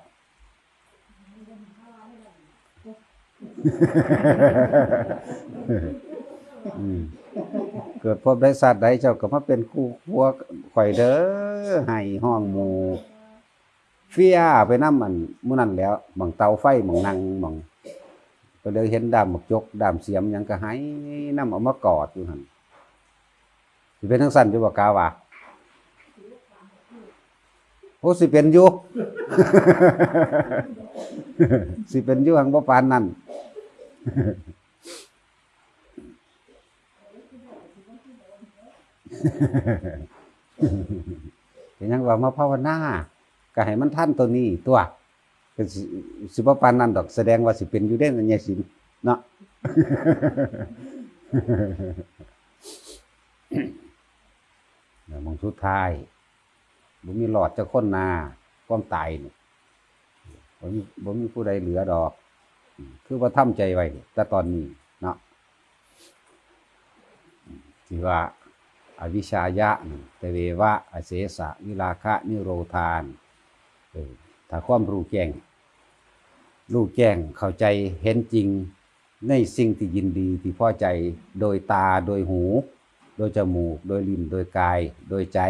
อืม เกิดภพใดชาติใดเจ้าก็มาเป็นครูครัวข้อยเด้อ ไห้ฮ้องโมกเฟียไปนำอันหมู่นั้นแหล้ว หม่องเตาไฟ หม่องนั่ง หม่อง ก็เลยเห็นด้ามหมากจก ด้ามเสียมหยังก็ไห้นำ เอามากอดอยู่หั่น สิเป็นจั่งซั้นอยู่บ่ กาว่า โอ้ สิเป็นอยู่ สิเป็นอยู่ หังบ่ปานนั้น เป็นหยังว่ามาภาวนา ก็ให้มันทันตัวนี้ตัว ก็สิ สิบ่ปานนั้นดอก แสดงว่าสิเป็นอยู่เด้ ยายสินเนาะ แล้วหม่องสุดท้าย บ่มีรอดจักคนนา ความตายนี่ บ่มี บ่มีผู้ใดเหลือดอก คือว่าทำใจไว้นี่ แต่ตอนนี้เนาะ ที่ว่า อวิชชายะนี่ ตเววะ อเสสะ วิราคะ นิโรธา เออ ถ้าความรู้แจ้ง รู้แจ้ง เข้าใจ เห็นจริง ในสิ่งที่ยินดี ที่พอใจ โดยตา โดยหู โดยจมูก โดยลิ้น โดยกาย โดยใจ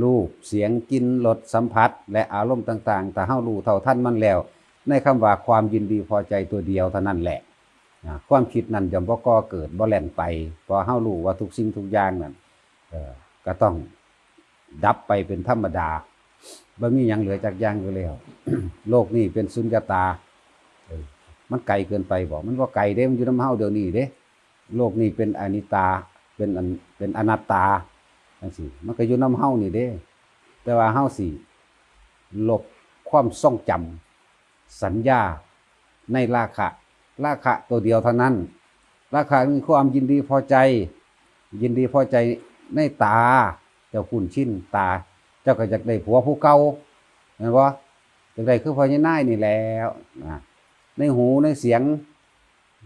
รูป เสียง กลิ่น รส สัมผัส และอารมณ์ต่างๆ ถ้าเฮารู้เท่าทันมันแล้ว ในคำว่าความยินดีพอใจตัวเดียวเท่านั้นแหละ นะ ความคิดนั้นย่อมบ่ก่อเกิด บ่แล่นไป เพราะเฮารู้ว่าทุกสิ่งทุกอย่างนั้น เอ่อ ก็ต้องดับไปเป็นธรรมดา บ่มีหยังเหลือจักอย่างอยู่แล้ว โลกนี้เป็นสุญญตา เออ มันไกลเกินไปบ่ มันบ่ไกลเด้ มันอยู่นำเฮาเดี๋ยวนี้เด้ โลกนี้เป็นอนิจจา เป็นอัน เป็นอนัตตา จั่งซี้ มันก็อยู่นำเฮานี่เด้ แต่ว่าเฮาสิลบความทรงจำ สัญญาในราคะ ราคะตัวเดียวเท่านั้น ราคะคือความยินดีพอใจ ยินดีพอใจในตา เจ้าคุ้นชินตา เจ้าก็อยากได้ผัวผู้เก่า แม่นบ่ อยากได้คือพ่อใหญ่นายนี่แหล้วนะ ในหูในเสียง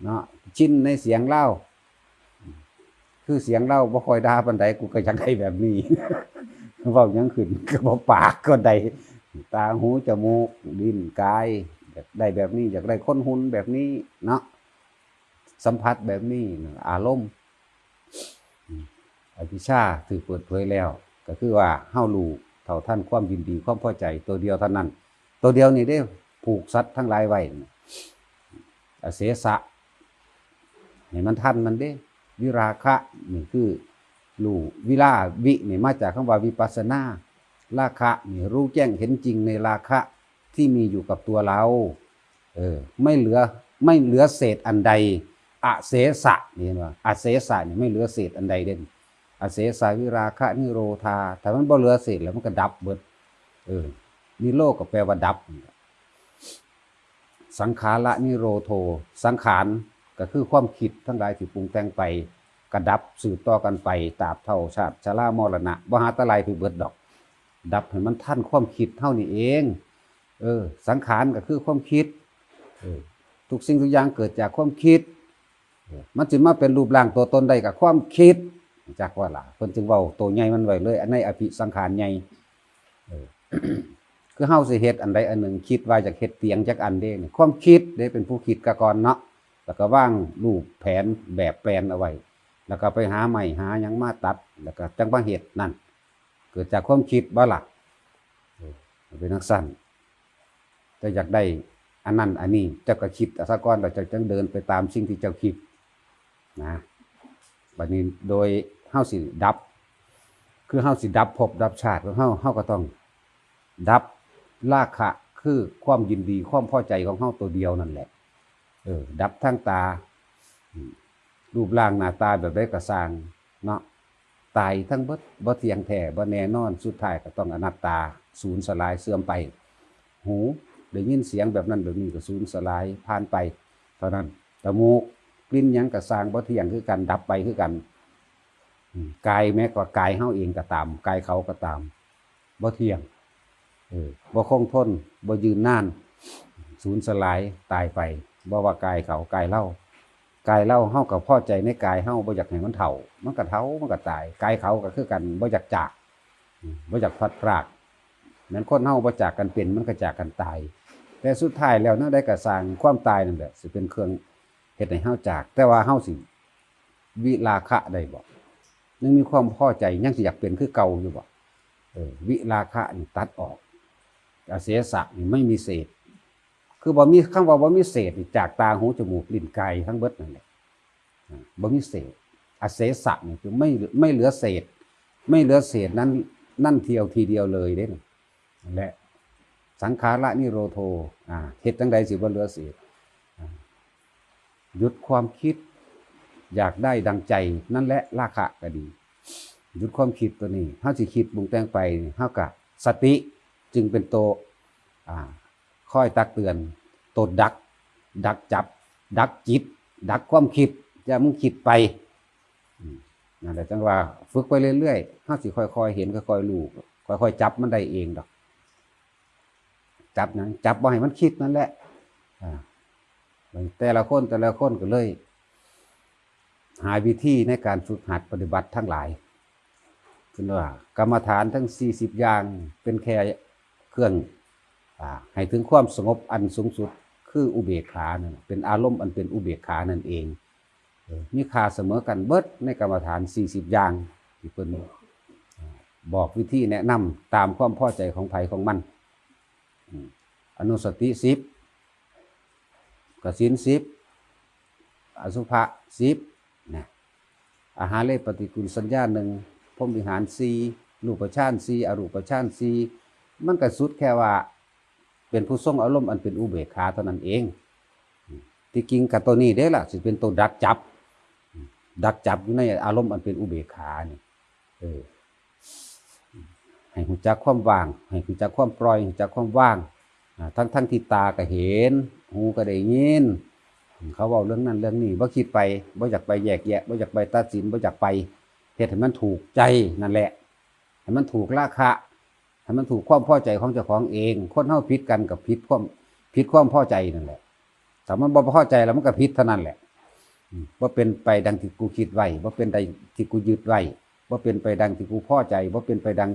เนาะ ชินในเสียงลาว คือเสียงลาวบ่ค่อยด่าปานใด กูก็อยากได้แบบนี้ เว้าหยังขึ้นก็บ่ปากก็ได้ ตาหูจมูกลิ้นกาย อยากได้แบบนี้ อยากได้คนหุ่นแบบนี้เนาะ สัมผัสแบบนี้ อารมณ์ อวิชชาถูกเปิดเผยแล้ว ก็คือว่าเฮารู้เท่าทันความยินดีความพอใจตัวเดียวเท่านั้น ตัวเดียวนี่เด้ ผูกสัตว์ทั้งหลายไว้น่ะ อเสสะ ให้มันทันมันเด้ วิราคะ นี่คือรู้ วิรา วิ นี่มาจากคำว่าวิปัสสนา ราคะ นี่รู้แจ้งเห็นจริงในราคะที่มีอยู่กับตัวเรา เออ ไม่เหลือ ไม่เหลือเศษอันใด อเสสะ นี่เห็นบ่ อเสสะ นี่ไม่เหลือเศษอันใดเด่น อเสสะ วิราคะ นิโรธา ถ้ามันบ่เหลือเศษแล้วมันก็ดับเบิด เออ นิโรธก็แปลว่าดับ สังขาระนิโรโธ สังขารก็คือความคิดทั้งหลายที่ปรุงแต่งไป ก็ดับสืบต่อกันไป ตราบเท่าชาติชรามรณะ บ่หาแต่ไล่ไปเบิดดอก ดับให้มันทันความคิดเฮานี่เอง เออ สังขารก็คือความคิด เออ ทุกสิ่งทุกอย่างเกิดจากความคิด เออ มันสิมาเป็นรูปร่างตัวตนได้กับความคิด จักว่าล่ะ เพิ่นจึงเว้าตัวใหญ่มันไว้เลย อันในอภิสังขารใหญ่ เออ คือเฮาสิเฮ็ดอันใดอันหนึ่ง คิดว่าอยากเฮ็ดเตียงจักอันเด้นี่ ความคิดเด้เป็นผู้คิดกะก่อนเนาะ แล้วก็วางรูปแผนแบบแปลนเอาไว้ แล้วก็ไปหาไม้หาหยังมาตัด แล้วก็จังมาเฮ็ดนั่น เกิดจากความคิดบ่ล่ะ เออ เป็นจั่งซั้น เจ้าอยากได้อันนั้นอันนี้ เจ้าก็คิดเอาซะก่อน แล้วเจ้าจังเดินไปตามสิ่งที่เจ้าคิดนะ บัดนี้โดยเฮาสิดับ คือเฮาสิดับภพดับชาติของเฮา เฮาก็ต้องดับราคะ คือความยินดีความพอใจของเฮาตัวเดียวนั่นแหละ เออ ดับทั้งตา อืม รูปร่างหน้าตาแบบใดก็ซ่างเนาะ ตายทั้งเบิด บ่เที่ยงแท้ บ่แน่นอน สุดท้ายก็ต้องอนัตตา สูญสลายเสื่อมไป หู ได้ยินเสียงแบบนั้นแบบนี้ก็สูญสลายผ่านไป เท่านั้น จมูก กลิ่นหยังก็ซ่าง บ่เที่ยงคือกัน ดับไปคือกัน อืม กายแม้กว่ากายเฮาเองก็ตาม กายเขาก็ตาม บ่เที่ยง เออ บ่คงทน บ่ยืนนาน สูญสลาย ตายไป บ่ว่ากายเขา กายเฮา กายเฮา เฮาก็พอใจในกายเฮา บ่อยากให้มันเฒ่า มันก็เฒ่า มันก็ตาย กายเขาก็คือกัน บ่อยากจาก อืม บ่อยากพลัดพราก แม่นคนเฮาบ่จากกันเป็น มันก็จากกันตาย แต่สุดท้ายแล้วแนวใดก็ซ่าง ความตายนั่นแหละสิเป็นเครื่องเฮ็ดให้เฮาจาก แต่ว่าเฮาสิวิราคะได้บ่ ยังมีความพอใจ ยังสิอยากเป็นคือเก่าอยู่บ่ เออ วิราคะนี่ตัดออก อเสสะนี่ไม่มีเศษ คือบ่มี คำว่าบ่มีเศษนี่ จากตา หู จมูก ลิ้น กาย ทั้งเบิดนั่นแหละ อ่า บ่มีเศษ อเสสะนี่คือไม่ ไม่เหลือเศษ ไม่เหลือเศษนั้น นั่นเดียวทีเดียวเลยเด้ นั่นแหละ สังขาระนิโรโธ อ่า เฮ็ดจั่งใดสิบ่เหลือเศษ อ่า หยุดความคิด อยากได้ดังใจ นั่นแหละราคะก็ดี หยุดความคิดตัวนี้ เฮาสิคิดปรุงแต่งไป เฮาก็ สติจึงเป็นตัว อ่า คอยตักเตือน ตัวดัก ดักจับ ดักจิต ดักความคิด อย่ามึงคิดไป อืม นั่นแหละ จั่งว่าฝึกไปเรื่อยๆ เฮาสิค่อยๆเห็น ค่อยๆรู้ ค่อยๆจับมันได้เองดอก จับหยัง จับบ่ให้มันคิดนั่นแหละ อ่า แต่ละคน แต่ละคนก็เลย หาวิธีในการฝึกหัดปฏิบัติทั้งหลาย เพิ่นว่ากรรมฐานทั้งสี่สิบอย่างเป็นแค่เครื่อง อ่า ให้ถึงความสงบอันสูงสุด คืออุเบกขานั่นน่ะ เป็นอารมณ์อันเป็นอุเบกขานั่นเอง เออ มีค่าเสมอกันเบิดในกรรมฐานสี่สิบอย่าง ที่เพิ่น อ่า บอกวิธีแนะนำตามความพอใจของไผของมัน อืม อนุสติสิบ กสิณสิบ อสุภะสิบ นะ อาหาเรปฏิกูลสัญญาหนึ่ง พรหมวิหารสี่ รูปฌานสี่ อรูปฌานสี่ มันก็สุดแค่ว่า เป็นผู้ทรงอารมณ์อันเป็นอุเบกขาเท่านั้นเอง ที่จริงกับตัวนี้เด้ล่ะ สิเป็นตัวดักจับ ดักจับอยู่ในอารมณ์อันเป็นอุเบกขานี่ เออ ให้รู้จักความว่าง ให้รู้จักความปล่อย รู้จักความว่าง อ่า ทั้งๆที่ตาก็เห็น หูก็ได้ยิน เขาเว้าเรื่องนั้นเรื่องนี้ บ่คิดไป บ่อยากไปแยกแยะ บ่อยากไปตัดสิน บ่อยากไปเฮ็ดให้มันถูกใจนั่นแหละ ให้มันถูกราคะ ให้มันถูกความพอใจของเจ้าของเอง คนเฮาผิดกันกับผิดความ ผิดความพอใจนั่นแหละ ถ้ามันบ่พอใจแล้วมันก็ผิดเท่านั้นแหละ อืม บ่เป็นไปดังที่กูคิดไว้ บ่เป็นดังที่กูยึดไว้ บ่เป็นไปดังที่กูพอใจ บ่เป็นไปดัง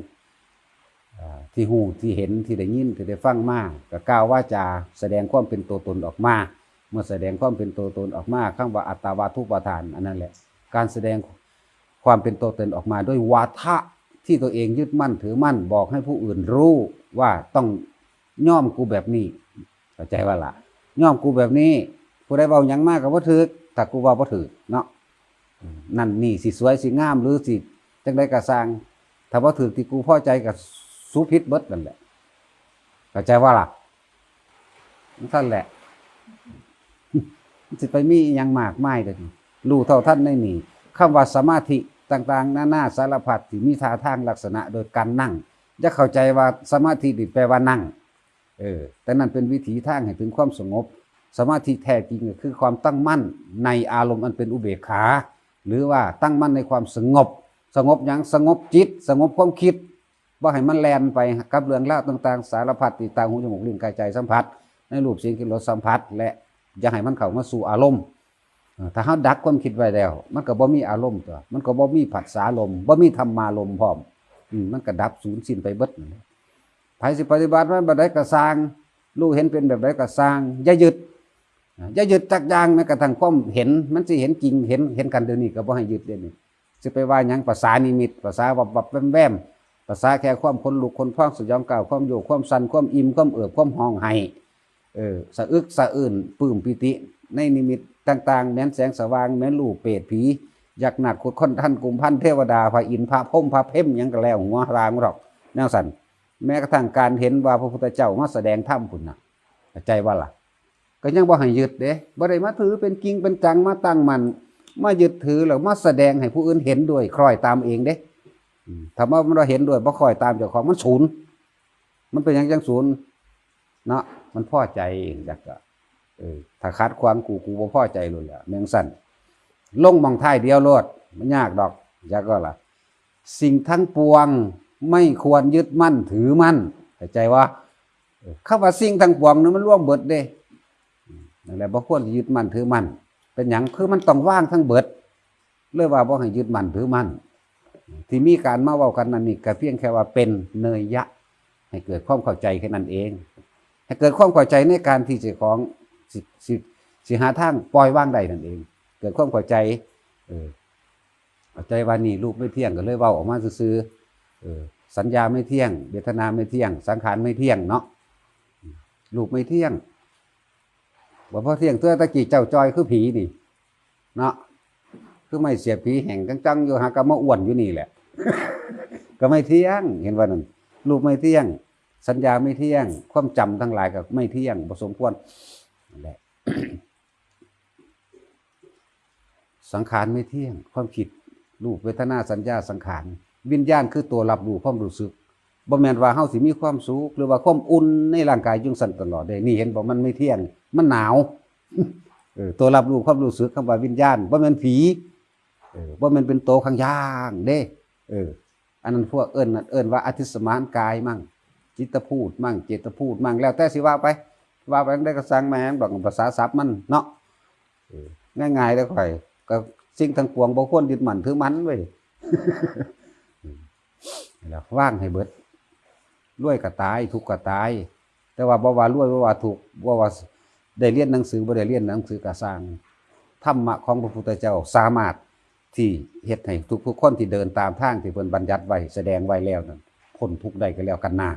อ่า ที่ฮู้ ที่เห็น ที่ได้ยิน ที่ได้ฟังมา ก็กล่าววาจาแสดงความเป็นตัวตนออกมา เมื่อแสดงความเป็นตัวตนออกมา คำว่าอัตตาวัตถุปาทาน อันนั้นแหละ การแสดงความเป็นตัวตนออกมาด้วยวาทะที่ตัวเองยึดมั่นถือมั่น บอกให้ผู้อื่นรู้ว่าต้องยอมกูแบบนี้ เข้าใจว่าล่ะ ยอมกูแบบนี้ ผู้ใดเว้าหยังมาก็บ่ถืก ถ้ากูว่าบ่ถืกเนาะ นั่นนี่สิสวยสิงามหรือสิจั่งใดก็ซ่าง ถ้าบ่ถืกที่กูพอใจก็สูผิดเบิดนั่นแหละ เข้าใจว่าล่ะ นั่นแหละ มันสิไปมีอิหยังมากมายเด้อ รู้เท่าทันในนี่ คำว่าสมาธิต่างๆ นานาสารพัดที่มีท่าทางลักษณะโดยการนั่ง อย่าเข้าใจว่าสมาธินี่แปลว่านั่ง เออ แต่นั่นเป็นวิถีทางให้ถึงความสงบ สมาธิแท้จริงก็คือความตั้งมั่นในอารมณ์อันเป็นอุเบกขา หรือว่าตั้งมั่นในความสงบ สงบหยัง สงบจิต สงบความคิด บ่ให้มันแล่นไปกับเรื่องราวต่างๆ สารพัดที่ตาหูจมูกลิ้นกายใจสัมผัส ในรูปเสียงกลิ่นรสสัมผัส และอย่าให้มันเข้ามาสู่อารมณ์ เออ ถ้าเฮาดักความคิดไว้แล้ว มันก็บ่มีอารมณ์ตัว มันก็บ่มีผัสสารมณ์ บ่มีธรรมารมณ์พร้อม อืม มันก็ดับสูญสิ้นไปเบิดนั่นแหละ ไผสิปฏิบัติมันแบบใดก็ซ่าง รู้เห็นเป็นแบบใดก็ซ่าง อย่ายึด อย่ายึดจักอย่าง แม้กระทั่งความเห็น มันสิเห็นจริง เห็น เห็นกันเดี๋ยวนี้ก็บ่ให้ยึดเดี๋ยวนี้ สิไปว่าหยัง ภาษานิมิต ภาษาวับวับแวมแวม ภาษาแค่ความขนลุกขนพอง สยองกล้าว ความโยก ความสั่น ความอิ่ม ความเอิบ ความฮ้องไห้ เออ สะอึกสะอื้น ปลื้มปีติ ในนิมิตต่างๆ แม้นแสงสว่าง แม้นรูปเปรตผี ยักษ์นาค ขุดค้นทัน กุมพัน เทวดา พระอินทร์ พระพรหม พระเพม หยังก็แล้ว หัวรางหรอก แนวสั่น แม้กระทั่งการเห็นว่าพระพุทธเจ้ามาแสดงธรรมพุ้นน่ะ เข้าใจว่าล่ะ ก็ยังบ่ให้ยึดเด้ บ่ได้มาถือเป็นจริงเป็นจัง มาตั้งมั่น มายึดถือแล้วมาแสดงให้ผู้อื่นเห็นด้วย คล้อยตามเองเด้ อืม ถ้าว่ามันบ่เห็นด้วย บ่คล้อยตามเจ้าของ มันสูญ มันเป็นหยังจังสูญ เนาะ มันพอใจเองจักก็ เออ ถ้าขัดขวางกู กูบ่พอใจโลดแหละ แม่นซั่น ลงหม่องท้ายเดียวโลด บ่ยากดอก จักก็ล่ะ สิ่งทั้งปวงไม่ควรยึดมั่นถือมั่น เข้าใจบ่ เออ คำว่าสิ่งทั้งปวงนี่มันรวมเบิดเด้ อืม นั่นแหละ บ่ควรสิยึดมั่นถือมั่น เป็นหยัง คือมันต้องวางทั้งเบิด เลยว่าบ่ให้ยึดมั่นถือมั่น ที่มีการมาเว้ากันนั่นนี่ก็เพียงแค่ว่าเป็นเนยยะ ให้เกิดความเข้าใจแค่นั้นเอง ให้เกิดความเข้าใจในการที่เจ้าของสิ สิ สิหาทางปล่อยวางได้นั่นเอง เกิดความเข้าใจ เออ เข้าใจว่านี่รูปไม่เที่ยง ก็เลยเว้าออกมาซื่อๆ เออ สัญญาไม่เที่ยง เวทนาไม่เที่ยง สังขารไม่เที่ยงเนาะ รูปไม่เที่ยง บ่พอเที่ยง เทื่อตะกี้เจ้าจ่อยคือผีนี่ เนาะ คือไม้เสียบผีแห้งจังๆ อยู่ หากะมาอ้วนอยู่นี่แหละ ก็ไม่เที่ยง เห็นว่านั่น รูปไม่เที่ยง สัญญาไม่เที่ยง ความจำทั้งหลายก็ไม่เที่ยง บ่สมควร นั่นแหละ สังขารไม่เที่ยง ความคิด รูป เวทนา สัญญา สังขาร วิญญาณคือตัวรับรู้ความรู้สึก บ่แม่นว่าเฮาสิมีความสุข หรือว่าความอุ่นในร่างกายจั่งซั้นตลอดเด้ นี่เห็นบ่ มันไม่เที่ยง มันหนาว เออ ตัวรับรู้ความรู้สึก คำว่าวิญญาณ บ่แม่นผี เออ บ่แม่นเป็นโตข้างย่างเด้ เออ อันนั้นพวกเอิ้น เอิ้นว่าอธิสมานกายมั่ง จิตตภูตมั่ง เจตภูตมั่ง แล้วแต่สิว่าไป ว่าไปได้ก็ซ่างแม่งดอก ภาษาศัพท์มันเนาะ เออ ง่ายๆ เด้อข้อย ก็สิ่งทั้งปวงบ่ควรยึดมั่นถือมั่นเว้ย แล้ววางให้เบิด รวยก็ตาย ทุกข์ก็ตาย แต่ว่าบ่ว่ารวย บ่ว่าทุกข์ บ่ว่าได้เรียนหนังสือ บ่ได้เรียนหนังสือก็ซ่าง ธรรมะของพระพุทธเจ้าสามารถที่เฮ็ดให้ทุกๆ คนที่เดินตามทางที่เพิ่นบัญญัติไว้ แสดงไว้แล้วนั้น พ้นทุกข์ได้ก็แล้วกันนา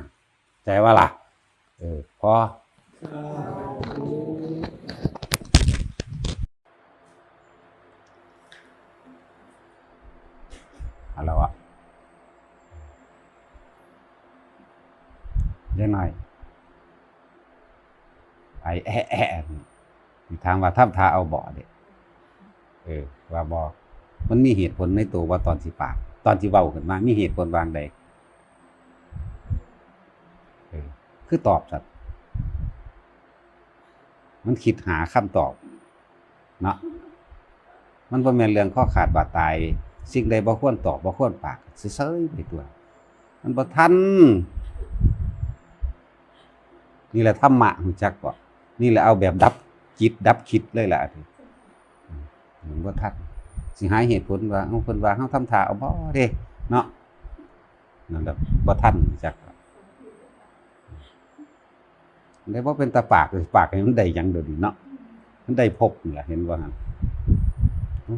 ใจว่าล่ะ เออ พอ เอาละวะ ยายน้อย ไอ้แอะแอะนี่ ถามว่าทำท่าเอาบ่เด้ เออ ว่าบ่ มันมีเหตุผลในตัวว่าตอนสิปาก ตอนสิเว้าขึ้นมา มีเหตุผลวางใด เออ คือตอบสัตว์ มันคิดหาคำตอบ เนาะ มันบ่แม่นเรื่องคอขาดบาดตาย สิ่งใดบ่ควรตอบ บ่ควรปาก เซยๆ ไปตัว มันบ่ทัน นี่แหละธรรมะ รู้จักบ่ นี่แหละเอาแบบดับจิตดับคิดเลยล่ะ มันบ่ทัน สิหาเหตุผลว่า เอ้า เพิ่นว่าเฮาทำท่าเอาบ่เด้ เนาะ นั่นแหละ บ่ทัน จัก ได้บ่เป็นตาปาก ปากให้มันได้หยังเดี๋ยวนี้เนาะ มันได้พบนี่ล่ะ เห็นบ่หั่น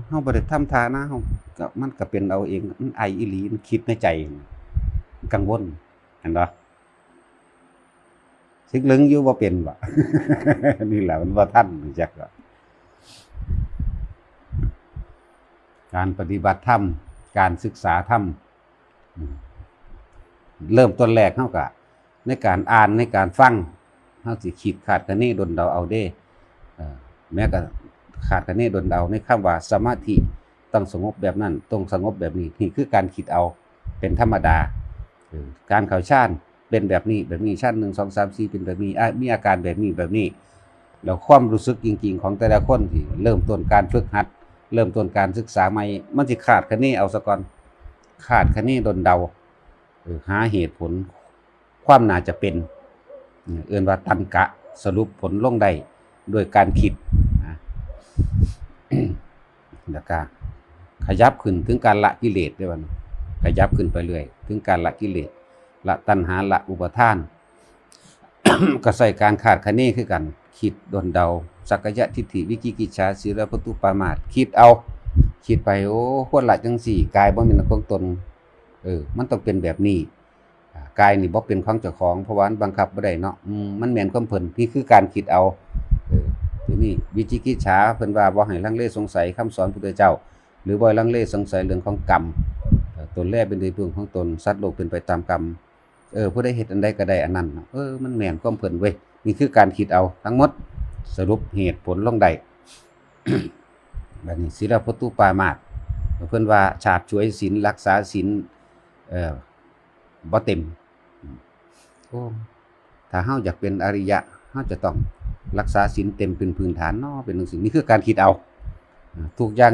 เฮาบ่ได้ทำท่านะ เฮาก็ มันก็เป็นเอาเอง มันไออีหลี มันคิดในใจ กังวล เห็นบ่ สิลึงอยู่บ่เป็นบ่ นี่แหละมันบ่ทัน จัก การปฏิบัติธรรม การศึกษาธรรม อืม เริ่มต้นแรกเฮาก็ ในการอ่าน ในการฟัง เฮาสิคิดคาดคะเนดลเดาเอาเด้ เอ่อ แม้กระคาดคะเนดลเดาในคำว่าสมาธิต้องสงบแบบนั้น ต้องสงบแบบนี้ นี่คือการคิดเอาเป็นธรรมดา เออ การเข้าฌานเป็นแบบนี้ แบบนี้ ฌานหนึ่ง สอง สาม สี่ เป็นแบบนี้ อ่ะ มีอาการแบบนี้ แบบนี้ แล้วความรู้สึกจริงๆ ของแต่ละคนที่เริ่มต้นการฝึกหัด เริ่มต้นการศึกษาใหม่ มันสิคาดคะเนเอาซะก่อน คาดคะเนดลเดา เออ หาเหตุผล ความน่าจะเป็น เอิ้นว่าตัรรกะ สรุปผลลงได้ด้วยการคิดนะ แล้วก็ขยับขึ้นถึงการละกิเลสได้บัดนี้ ขยับขึ้นไปเรื่อย ถึงการละกิเลส ละตัณหา ละอุปาทาน ก็ใช้การคาดคะเนคือกัน คิดด้นเดา สักกายทิฏฐิ วิจิกิจฉา ศีลพัตตุปามาส คิดเอา คิดไป โอ้ ควรละจังซี่ กายบ่แม่นของตน เออ มันต้องเป็นแบบนี้ อ่า กายนี่บ่เป็นของเจ้าของ เพราะว่ามันบังคับบ่ได้เนาะ อืม มันแม่นความเพิ่น นี่คือการคิดเอา เออ ทีนี้วิจิกิจฉา เพิ่นว่าบ่ให้ลังเลสงสัยคำสอนพุทธเจ้า หรือบ่ให้ลังเลสงสัยเรื่องของกรรม เอ่อ ตนแลเป็นที่พึ่งของตน สัตว์โลกเป็นไปตามกรรม เออ ผู้ใดเฮ็ดอันใดก็ได้อันนั้นเนาะ เออ มันแม่นความเพิ่นเว้ย นี่คือการคิดเอาทั้งหมด สรุปเหตุผลลงได้ บัดนี้ ศีลพัตตุปามาส เพิ่นว่าฉาบฉวยศีล รักษาศีล เอ่อ บ่เต็ม โอ้ ถ้าเฮาอยากเป็นอริยะ เฮาจะต้องรักษาศีลเต็มเป็นพื้นฐานเนาะ เป็นจั่งซี้ นี่คือการคิดเอา ทุกอย่าง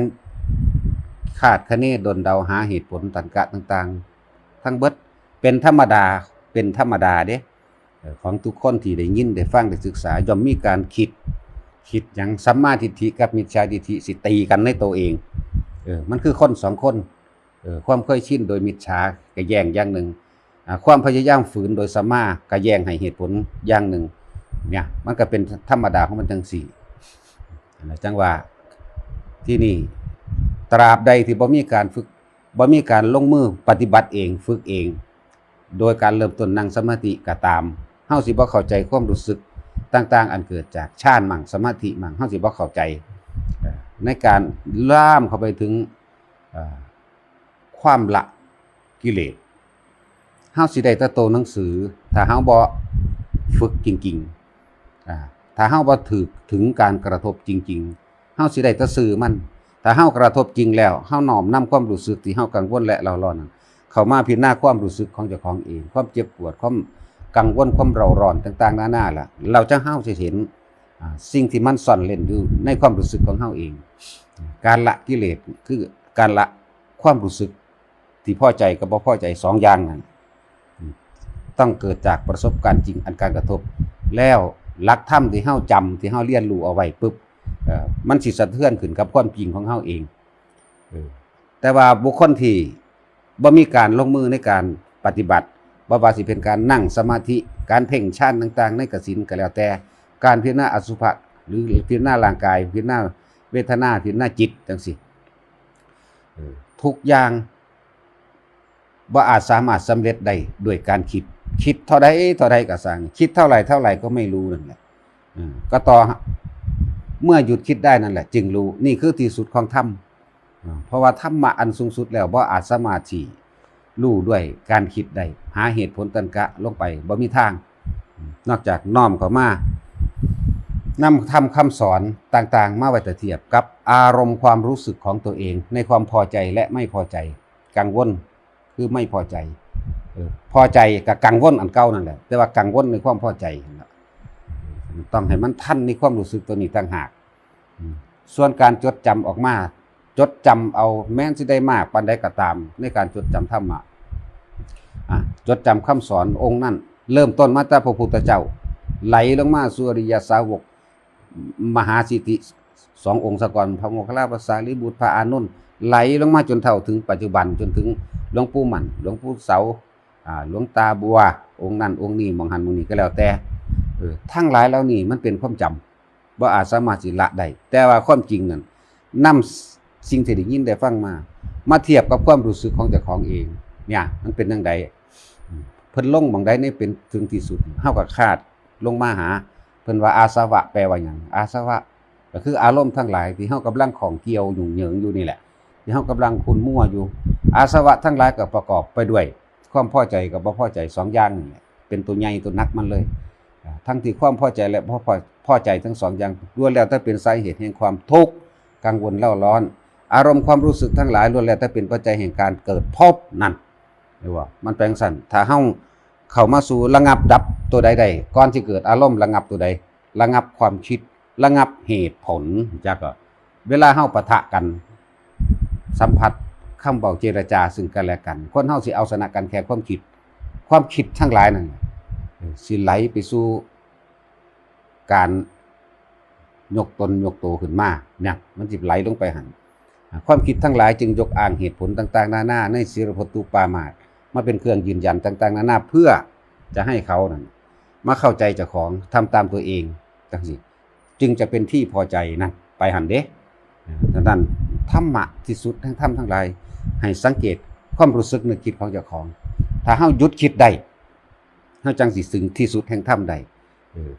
คาดคะเนด้นเดา หาเหตุผลตัรรกะต่างๆ ทั้งเบิด เป็นธรรมดา เป็นธรรมดาเด้ เอ่อ ของทุกคนที่ได้ยิน ได้ฟัง ได้ศึกษา ย่อมมีการคิด คิดหยัง สัมมาทิฏฐิกับมิจฉาทิฏฐิสิตีกันในตัวเอง เออ มันคือคนสองคน เออ ความเคยชินโดยมิจฉาก็แย่งอย่างหนึ่ง อ่า ความพยายามฝืนโดยสัมมาก็แย่งให้เหตุผลอย่างหนึ่ง เนี่ย มันก็เป็นธรรมดาของมันจั่งซี้ จั่งว่า ที่นี่ ตราบใดที่บ่มีการฝึก บ่มีการลงมือปฏิบัติเอง ฝึกเอง โดยการเริ่มต้นนั่งสมาธิก็ตาม เฮาสิบ่เข้าใจความรู้สึกต่างๆ อันเกิดจากฌานมั่ง สมาธิมั่ง เฮาสิบ่เข้าใจ เอ่อ ในการล่ามเข้าไปถึง เอ่อ ความละกิเลส เฮาสิได้แต่ตัวหนังสือ ถ้าเฮาบ่ฝึกจริงๆ อ่า ถ้าเฮาบ่ถืกถึงการกระทบจริงๆ เฮาสิได้แต่ซื่อมัน ถ้าเฮากระทบจริงแล้ว เฮาน้อมนำความรู้สึกที่เฮากังวลและเร่าร้อนนั้น เข้ามาพิจารณาความรู้สึกของเจ้าของเอง ความเจ็บปวด ความกังวล ความเร่าร้อนต่างๆ นานาล่ะ แล้วจั่งเฮาสิเห็น อ่า สิ่งที่มันซ่อนเร้นอยู่ในความรู้สึกของเฮาเอง การละกิเลสคือการละความรู้สึกที่พอใจกับบ่พอใจสองอย่างนั้น อืม ต้องเกิดจากประสบการณ์จริงอันการกระทบ แล้วหลักธรรมที่เฮาจำ ที่เฮาเรียนรู้เอาไว้ปุ๊บ เอ่อ มันสิสะเทือนขึ้นกับความจริงของเฮาเอง เออ แต่ว่าบุคคลที่บ่มีการลงมือในการปฏิบัติ บ่ว่าสิเป็นการนั่งสมาธิ การเพ่งฌานต่างๆ ในกสิณก็แล้วแต่ การพิจารณาอสุภะ หรือพิจารณาร่างกาย พิจารณาเวทนา พิจารณาจิตจั่งซี้ เออ ทุกอย่าง บ่อาจสามารถสำเร็จได้ด้วยการคิด คิดเท่าใดเท่าใดก็ซ่าง คิดเท่าไหร่เท่าไหร่ก็ไม่รู้นั่นแหละ เออ ก็ต่อเมื่อหยุดคิดได้นั่นแหละ จึงรู้ นี่คือที่สุดของธรรม เออ เพราะว่าธรรมะอันสูงสุดแล้วบ่อาจสามารถที่รู้ด้วยการคิดได้ หาเหตุผลตัรรกะลงไปบ่มีทาง นอกจากน้อมเข้ามา นำธรรมคำสอนต่างๆ มาไว้เทียบกับอารมณ์ความรู้สึกของตัวเอง ในความพอใจและไม่พอใจ กังวลคือไม่พอใจ เออ พอใจกับกังวลอันเก่านั่นแหละ แต่ว่ากังวลในความพอใจนั่นแหละ ต้องให้มันทันในความรู้สึกตัวนี้ต่างหาก อืม ส่วนการจดจำออกมา จดจำเอาแม้นสิได้มากปานใดก็ตาม ในการจดจำธรรมะ อ่ะ จดจำคำสอนองค์นั้น เริ่มต้นมาแต่พระพุทธเจ้า ไหลลงมาสู่อริยสาวก มหาสิทธิสององค์ซะก่อน พระโมคคัลลา พระสารีบุตร พระอานนท์ ไหลลงมาจนเท่าถึงปัจจุบัน จนถึงหลวงปู่มั่น หลวงปู่เสา อ่า หลวงตาบัว องค์นั้นองค์นี้ หม่องหั้นหม่องนี้ก็แล้วแต่ เออ ทั้งหลายเหล่านี้มันเป็นความจำ บ่อาจสามารถสิละได้ แต่ว่าความจริงนั่น นำสิ่งที่ได้ยินได้ฟังมา มาเทียบกับความรู้สึกของเจ้าของเอง เนี่ย มันเป็นจั่งใด เพิ่นลงหม่องใดในเป็นถึงที่สุด เฮาก็คาดลงมาหา เพิ่นว่าอาสวะแปลว่าหยัง อาสวะก็คืออารมณ์ทั้งหลายที่เฮากำลังข้องเกี่ยวยุ่งเหยิงอยู่นี่แหละ ที่เฮากำลังขุ่นมัวอยู่ อาสวะทั้งหลายก็ประกอบไปด้วยความพอใจกับบ่พอใจสองอย่างนี่แหละ เป็นตัวใหญ่ตัวหนักมันเลย อ่า ทั้งที่ความพอใจและบ่พอ พอใจทั้งสองอย่างล้วนแล้วแต่เป็นสาเหตุแห่งความทุกข์ กังวลเร่าร้อน อารมณ์ความรู้สึกทั้งหลายล้วนแล้วแต่เป็นปัจจัยแห่งการเกิดภพนั่น เห็นบ่ มันเป็นจั่งซั้น ถ้าเฮาเข้ามาสู่ระงับดับตัวใดได้ ก่อนสิเกิดอารมณ์ระงับตัวใด ระงับความคิด ระงับเหตุผล จักก็ เวลาเฮาปะทะกัน สัมผัสคำเว้าเจรจาซึ่งกันและกัน คนเฮาสิเอาชนะกันแค่ความคิด ความคิดทั้งหลายนั่นเออสิไหลไปสู่การยกตนยกโตขึ้นมาเนี่ยมันสิไหลลงไปหั่น อ่าความคิดทั้งหลายจึงยกอ้างเหตุผลต่างๆนานาในศีลพจน์ปามาสมาเป็นเครื่องยืนยันต่างๆนานาเพื่อจะให้เขานั้นมาเข้าใจเจ้าของทำตามตัวเองจังสิจึงจะเป็นที่พอใจนั่นไปหั่นเด้อ่าดังนั้นธรรมะที่สุดแห่งธรรมทั้งหลายให้สังเกตความรู้สึกนึกคิดของเจ้าของ ถ้าเฮาหยุดคิดได้เฮาจังสิถึงที่สุดแห่งธรรมได้เออ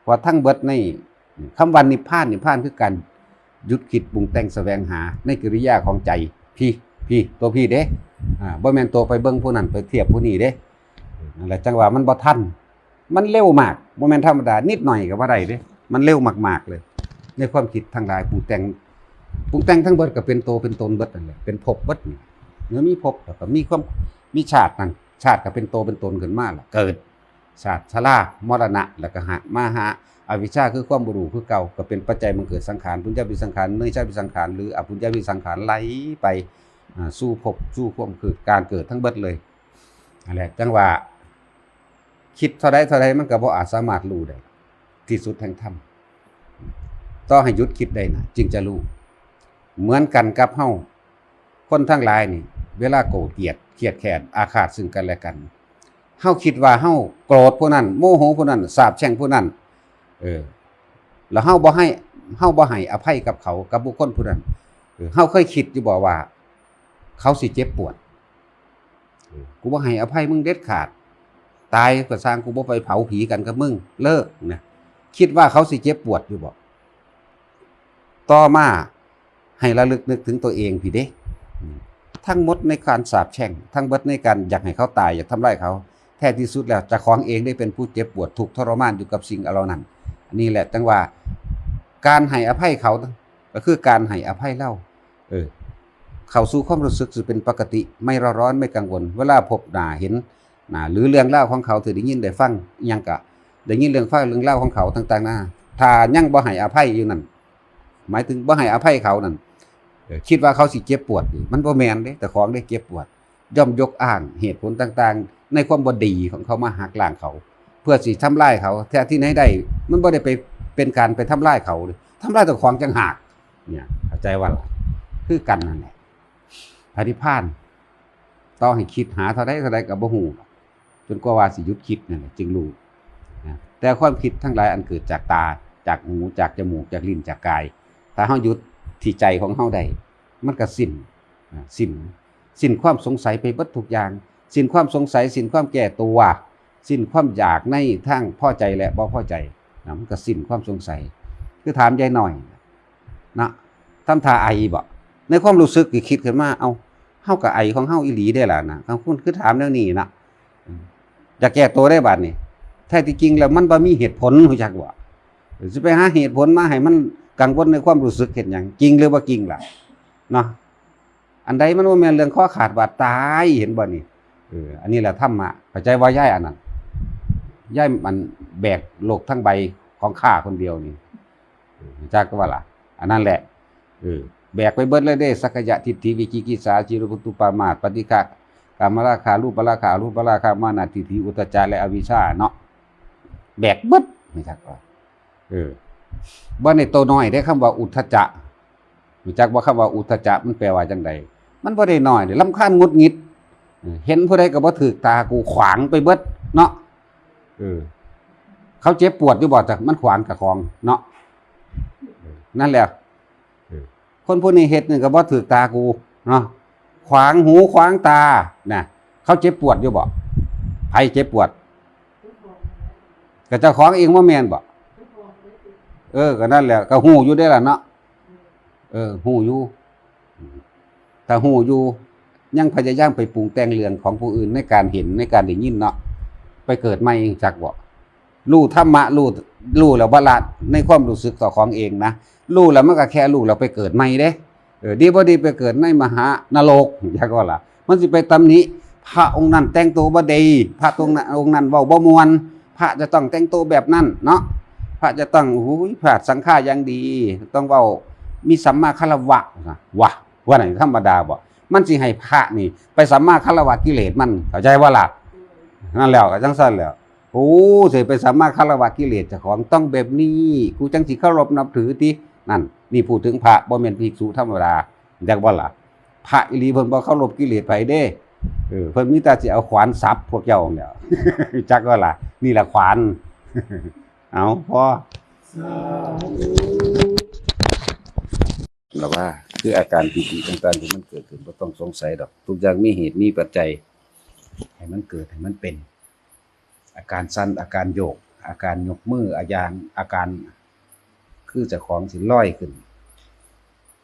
เพราะทั้งเบิดในคำว่านิพพานนิพพานคือการหยุดคิดปรุงแต่งแสวงหาในกิริยาของใจพี่พี่ตัวพี่เด้อ่าบ่แม่นตัวไปเบิ่งผู้นั้นไปเทียบผู้นี้เด้นั่นแหละจังว่ามันบ่ทันมันเร็วมากบ่แม่นธรรมดานิดหน่อยก็บ่ได้เด้มันเร็วมากๆเลยในความคิดทั้งหลายปรุงแต่งปรุงแต่งทั้งเบิดก็เป็นตัวเป็นตนเบิดนั่นแหละเป็นภพเบิดนี่เมื่อมีภพแล้วก็มีความมีชาตินั่นชาติก็เป็นตัวเป็นตนขึ้นมาล่ะเกิด ชาติชรามรณะแล้วก็หามาหาอวิชชาคือความบ่รู้คือเก่าก็เป็นปัจจัยบังเกิดสังขารปุญญาภิสังขารเนยชาภิสังขารหรืออปุญญาภิสังขารไหลไปอ่าสู่ภพสู่ความเกิดการเกิดทั้งเบิดเลยนั่นแหละจังว่าคิดเท่าใดเท่าใดมันก็บ่อาจสามารถรู้ได้ที่สุดแห่งธรรมต่อให้หยุดคิดได้นะจึงจะรู้เหมือนกันกับเฮาคนทั้งหลายนี่เวลาโกรธเกลียดเครียดแค้นอาฆาตซึ่งกันและกัน เฮาคิดว่าเฮาโกรธผู้นั้นโมโหผู้นั้นสาปแช่งผู้นั้นเออแล้วเฮาบ่ให้เฮาบ่ให้อภัยกับเขากับบุคคลผู้นั้นเออเฮาเคยคิดอยู่บ่ว่า เขาสิเจ็บปวดเออกูบ่ให้อภัยมึงเด็ดขาดตายก็ซ่างกูบ่ไปเผาผีกันกับมึงเลิกนะคิดว่าเขาสิเจ็บปวดอยู่บ่ต่อมา ให้ระลึกนึกถึงตัวเองพีเด้ทั้งหมดในการสาปแช่งทั้งเบิดในการอยากให้เขาตายอยากทำร้ายเขา แท้ที่สุดแล้วเจ้าของเองได้เป็นผู้เจ็บปวดทุกข์ทรมานอยู่กับสิ่งเหล่านั้นอันนี้แหละจังว่าการให้อภัยเขาก็คือการให้อภัยเราเออเข้าสู่ความรู้สึกสิเป็นปกติไม่เร่าร้อนไม่กังวล เวลาพบหน้าเห็นหน้าหรือเรื่องราวของเขาที่ได้ยินได้ฟังยังกะได้ยินเรื่องฟังเรื่องราวของเขาต่างๆนานาถ้ายังบ่ให้อภัยอยู่นั่น หมายถึงบ่ให้อภัยเขานั่นเออคิดว่าเขาสิเจ็บปวดนี่มันบ่แม่นเด้แต่ของได้เจ็บปวด ย่อมยกอ้างเหตุผลต่างๆ ในความบ่ดีของเขามาหักล้างเขา เพื่อสิทำลายเขาแท้ที่ไหนได้มันบ่ได้ไปเป็นการไปทำลายเขาทำลายเจ้าของจังหากเนี่ยเข้าใจว่าล่ะคือกันนั่นแหละพระนิพพานต่อให้คิดหาเท่าใดเท่าใดก็บ่ฮู้ จนกว่าว่าสิหยุดคิดนั่นแหละจึงรู้นะแต่ความคิดทั้งหลายอันเกิดจากตาจากหูจากจมูกจากลิ้นจากกาย ถ้าเฮาหยุดที่ใจของเฮาได้มันก็สิ้นนะสิ้นสิ้นความสงสัยไปเบิดทุกอย่างสิ้นความสงสัยสิ้นความแก้ตัวสิ้นความอยากในทางพอใจและบ่พอใจนะมันก็สิ้นความสงสัย คือถามยายหน่อยนะทำท่าไอบ่ในความรู้สึกก็คิดขึ้นมาเอาเฮาก็ไอของเฮาอีหลีได้ล่ะนะคำคุณคือถามแนวนี้นะ จะแก้ตัวได้บาดนี้แท้ที่จริงแล้วมันบ่มีเหตุผลรู้จักบ่สิไปหาเหตุผลมาให้มันกังวลในความรู้สึกเห็นอย่างจริงหรือว่าจริงล่ะเนาะอันใดมันว่าแม่นเรื่องข้อขาดบาดตายเห็นบ่นี่เอออันนี้แหละธรรมะเข้าใจว่าย่ายอันนั้นย่ายมันแบกโลกทั้งใบของข้าคนเดียวนี่จักว่าล่ะอันนั้นแหละเออแบกไปเบิดเลยเด้สักยะทิฏฐิวิจิกิจฉาชีรพุตุปามาตปฏิฆะ กามราคะรูปราคะอรูปราคะมานะทิฏฐิอุทธัจจะและอวิชชาเนาะแบกเบิดไม่จักว่าเออบ่ในโตน้อยได้คำว่าอุทธัจจะรู้จักว่าคำว่าอุทธัจจะมันแปลว่าจังใดมันบ่ได้น้อยเด้ลำคาญหงุดหงิดเห็นผู้ใดก็บ่ถือตากูขวางไปเบิดเนาะเออเขาเจ็บปวดอยู่บ่แต่มันขวางกับของเนาะนั่นแหละ คนผู้นี้เฮ็ดนี่ก็บ่ถือตากูเนาะขวางหูขวางตานะเขาเจ็บปวดอยู่บ่ไผเจ็บปวดก็เจ้าของเองบ่แม่นบ่เออก็นั่นแหละก็ฮู้อยู่ได้ล่ะเนาะเออฮู้อยู่ถ้าฮู้อยู่ยังพยายามไปปรุงแต่งเรื่องของผู้อื่นในการเห็นในการได้ยินเนาะไปเกิดใหม่จักบ่ รู้ธรรมะรู้รู้แล้วบ่ละในความรู้สึกต่อของเองนะรู้แล้วมันก็แค่รู้แล้วไปเกิดใหม่เด้เออดีบ่ดีไปเกิดในมหานรกอยากว่าล่ะมันสิไปตำหนิพระองค์นั้นแต่งตัวบ่ดีพระองค์นั้นองค์นั้นเว้าบ่ม่วนพระจะต้องแต่งตัวแบบนั้นเนาะพระจะต้องโอ้ยพระสังฆาอย่างดี ต้องเว้ามีสัมมาคารวะนะวะว่าไหนธรรมดาบ่มันสิให้พระนี่ไปสัมมาคารวะกิเลสมันเข้าใจว่าล่ะ นั่นแหล้ว ก็จั่งซั้นแหล้ว โอ้ สิไปสามารถคารวะกิเลสเจ้าของ ต้องแบบนี้ กูจั่งสิเคารพนับถือติ นั่น นี่พูดถึงพระ บ่แม่นภิกษุธรรมดา จักบ่ล่ะ พระอีหลีเพิ่นบ่เคารพกิเลสไผเด้ เออ เพิ่นมีแต่สิเอาขวานสับพวกเจ้านั่นแหล้ว จักบ่ล่ะ นี่ล่ะขวาน เอา พอ สาธุ แล้วว่า คืออาการปีติต่างๆที่มันเกิดขึ้น บ่ต้องสงสัยดอก ทุกอย่างมีเหตุมีปัจจัย ให้มันเกิด ให้มันเป็น อาการสั่น อาการโยก อาการยกมือ อาการ อาการ คือเจ้าของสิลอยขึ้น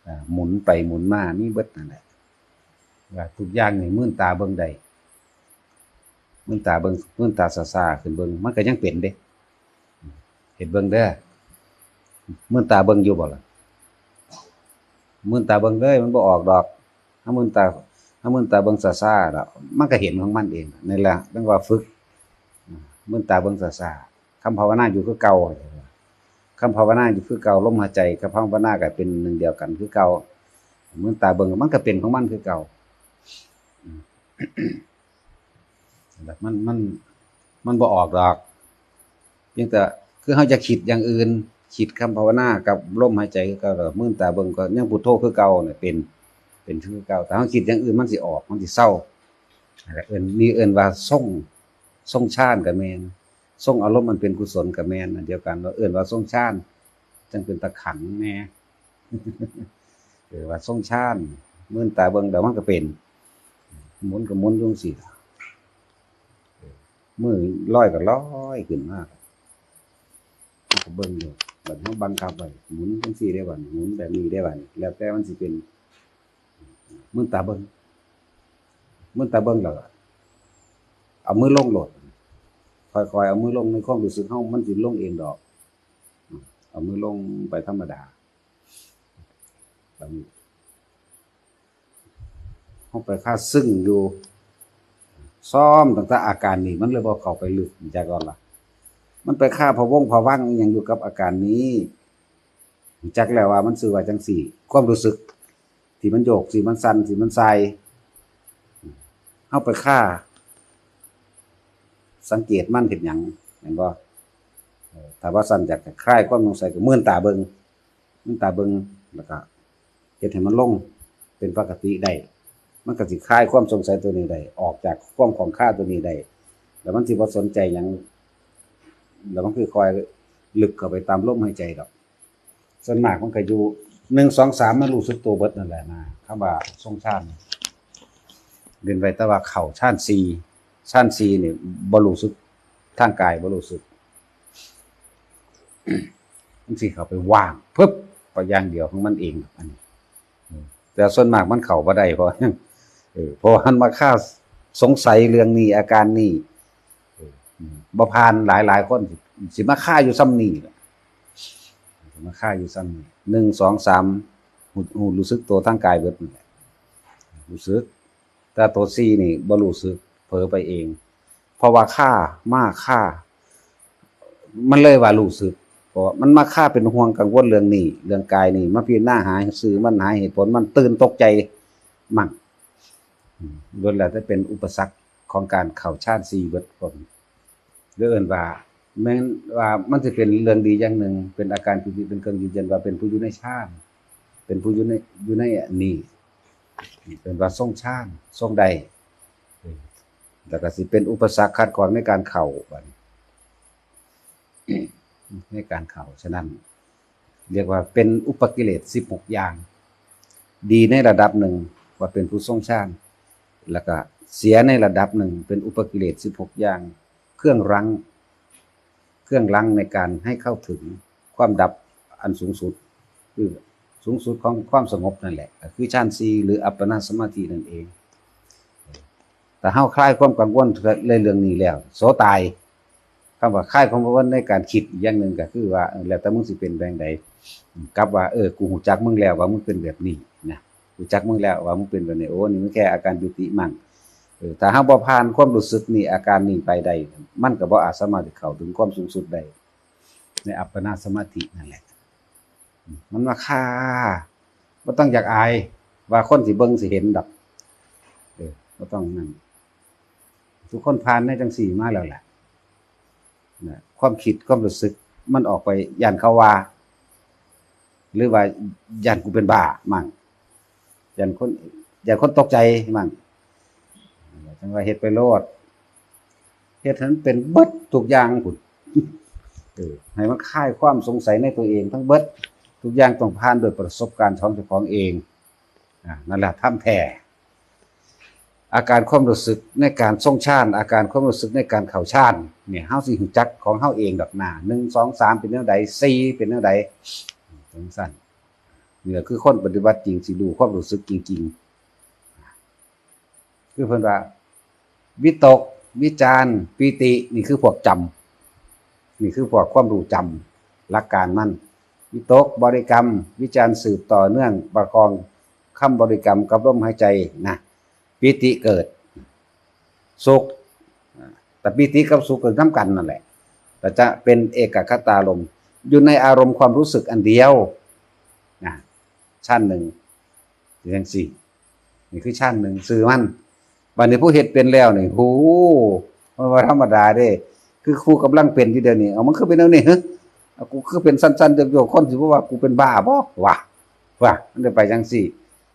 อ่า หมุนไปหมุนมา มีเบิดนั่นแหละ ว่าทุกอย่างนี่มืนตาเบิ่งได้ มืนตาเบิ่ง มืนตาซ่าๆขึ้นเบิ่ง มันก็ยังเป็นเด้ เฮ็ดเบิ่งเด้อ มืนตาเบิ่งอยู่บ่ล่ะ มืนตาเบิ่งเลย มันบ่ออกดอก ถ้ามืนตา ถ้ามืนตาเบิ่งซ่าๆดอก มันก็เห็นของมันเอง นั่นแหละ จั่งว่าฝึก มืนตาเบิ่งซ่าๆ คำภาวนาอยู่คือเก่า คำภาวนาอยู่คือเก่า ลมหายใจกับภาวนาก็เป็นหนึ่งเดียวกันคือเก่า มืนตาเบิ่งมันก็เป็นของมันคือเก่า แบบมัน มัน มันบ่ออกดอก เพียงแต่คือเฮาจะคิดอย่างอื่น คิดคำภาวนากับลมหายใจคือเก่า แล้วมืนตาเบิ่งก็ยังพุทโธคือเก่าเนี่ย เป็น เป็นคือเก่า แต่เฮาคิดอย่างอื่นมันสิออก มันสิเซา เอิ้น นี่เอิ้นว่าทรง ทรงฌานก็แม่น ทรงอารมณ์อันเป็นกุศลก็แม่น อันเดียวกัน เอิ้นว่าทรงฌาน จั่งเป็นตาขังแน่ เออ ว่าทรงฌาน มืนตาเบิ่ง เดี๋ยวมันก็เป็น หมุนก็หมุนอยู่จั่งซี้ เออ มือลอยก็ลอยขึ้นมา ก็เบิ่งอยู่ บัดเฮาบังคับไว้ หมุนจั่งซี้ได้บัดนี้ หมุนแบบนี้ได้บัดนี้ แล้วแต่มันสิเป็น มืนตาเบิ่ง มืนตาเบิ่งแล้วก็เอามือลงโลด ค่อยๆเอามือลง ในความรู้สึกเฮามันสิลงเองดอก เอามือลงไปธรรมดา บัดนี้ เฮาไปคาซึงอยู่ ซ้อมตั้งแต่อาการนี้ มันเลยบ่เข้าไปลึก จักก่อนล่ะ มันไปคาพะวงพะวังอิหยังอยู่กับอาการนี้ จักแล้วว่ามันชื่อว่าจั่งซี้ ความรู้สึกที่มันโยก ที่มันสั่น ที่มันส่าย เฮาไปคาสังเกตมันเฮ็ดหยัง แม่นบ่ เออ ถ้าว่าซั่นอยากจะคลายความสงสัยก็มืนตาเบิ่ง มืนตาเบิ่ง แล้วก็เฮ็ดให้มันลงเป็นปกติได้ มันก็สิคลายความสงสัยตัวนี้ได้ ออกจากความข้องคาตัวนี้ได้ แล้วมันสิบ่สนใจหยัง แล้วมันคือค่อยลึกเข้าไปตามลมหายใจดอก ส่วนมากมันก็อยู่ หนึ่ง สอง สาม มันรู้สึกตัวเบิดนั่นแหละนะ คำว่าทรงฌาน เว้นไว้แต่ว่าเข้าฌานสี่ ฌานสี่นี่บ่รู้สึก ทางกายบ่รู้สึก มันสิเข้าไปว่าง ปึ๊บ ไปอย่างเดียวของมันเอง อันนี้ แต่ส่วนมากมันเข้าบ่ได้ เพราะ เออ เพราะมันมาคาสงสัยเรื่องนี้ อาการนี้ เออ บ่ผ่าน หลายๆคนสิ สิมาคาอยู่ซ่ำนี่แหละ สิมาคาอยู่ซ่ำนี่ หนึ่ง สอง สาม ฮู้ ฮู้ รู้สึกตัวทางกายเบิดนั่นแหละ รู้สึก แต่ตัวสี่นี่บ่รู้สึก เผลอไปเอง เพราะว่าคา มาคา มันเลยว่ารู้สึก เพราะว่ามันมาคาเป็นห่วงกังวลเรื่องนี้ เรื่องกายนี่ มาพิจารณาหาซื่อมัน หาเหตุผลมัน ตื่นตกใจมั่ง อืม ล้วนแล้วแต่เป็นอุปสรรคของการเข้าฌานสี่เบิดพวกนี้ หรือเอิ้นว่า แม้นว่ามันสิเป็นเรื่องดีอย่างหนึ่ง เป็นอาการปีติเป็นเครื่องยืนยันว่าเป็นผู้อยู่ในฌาน เป็นผู้อยู่ใน อยู่ในอันนี้ เอิ้นว่าทรงฌาน ทรงได้ เออ แล้วก็สิเป็นอุปสรรคขัดขวางในการเข้า บัดนี้ ในการเข้า ฉะนั้น เรียกว่าเป็นอุปกิเลสสิบหกอย่าง ดีในระดับหนึ่ง ว่าเป็นผู้ทรงฌาน แล้วก็เสียในระดับหนึ่ง เป็นอุปกิเลสสิบหกอย่าง เครื่องรั้ง เครื่องรั้งในการให้เข้าถึงความดับอันสูงสุด คือสูงสุดของความสงบนั่นแหละ ก็คือฌานสี่ หรืออัปปนาสมาธินั่นเอง แต่เฮาคลายความกังวลในเรื่องนี้แล้ว โสตาย คำว่าคลายความกังวลในการคิดอีกอย่างหนึ่งก็คือว่า เออ แล้วแต่มึงสิเป็นแบบใด กับว่า เออ กูฮู้จักมึงแล้วว่ามึงเป็นแบบนี้นะ ฮู้จักมึงแล้วว่ามึงเป็นแบบนี้ โอ้ นี่มันแค่อาการปีติมั่ง เออ ถ้าเฮาบ่ผ่านความรู้สึกนี้ อาการนี้ไปได้ มันก็บ่อาจสามารถเข้าถึงความสูงสุดได้ ในอัปปนาสมาธินั่นแหละ มันมาคา บ่ต้องอยากอายว่าคนสิเบิ่งสิเห็นดอก เออ บ่ต้องนั่น ทุกคนผ่านในจังสี่มาแล้วแหละนะ ความคิดความรู้สึกมันออกไป ย่านเขาว่า หรือว่าย่านกูเป็นบ้ามั่ง ย่านคน ย่านคนตกใจมั่ง จังว่าเฮ็ดไปโลด เฮ็ดให้มันเป็นเบิดทุกอย่างพุ้น เออ ให้มันคลายความสงสัยในตัวเองทั้งเบิด ทุกอย่างต้องผ่านโดยประสบการณ์ของเจ้าของเอง อ่า นั่นแหละธรรมแท้ อาการความรู้สึกในการทรงฌาน อาการความรู้สึกในการเข้าฌาน เนี่ย เฮาสิรู้จักของเฮาเองดอกหน้า หนึ่ง สอง สาม เป็นแนวใด สี่ เป็นแนวใด จังซั่น นี่แหละคือคนปฏิบัติจริง สิรู้ความรู้สึกจริงๆ คือเพิ่นว่า วิตก วิจาร ปีติ นี่คือพวกจำ นี่คือพวกความรู้จำ หลักการมัน วิตก บริกรรม วิจาร สืบต่อเนื่อง ประคองคำบริกรรมกับลมหายใจนะ ปีติเกิด สุข แต่ปีติกับสุขเกิดนำกันนั่นแหละ แต่จะเป็นเอกคตารมณ์ อยู่ในอารมณ์ความรู้สึกอันเดียวนะ ชั้นหนึ่ง จังซี่ นี่คือชั้นหนึ่ง ซื่อมัน บัดนี้ผู้เฮ็ดเป็นแล้วนี่ โห มันบ่ธรรมดาเด้ คือครูกำลังเป็นอยู่เดี๋ยวนี้ เอา มันคือเป็นแนวนี้ ฮะ เอา กูคือเป็นสั้นๆ โยกๆ คนสิบ่ว่ากูเป็นบ้าบ่วะ ว่า มันจะไปจังซี่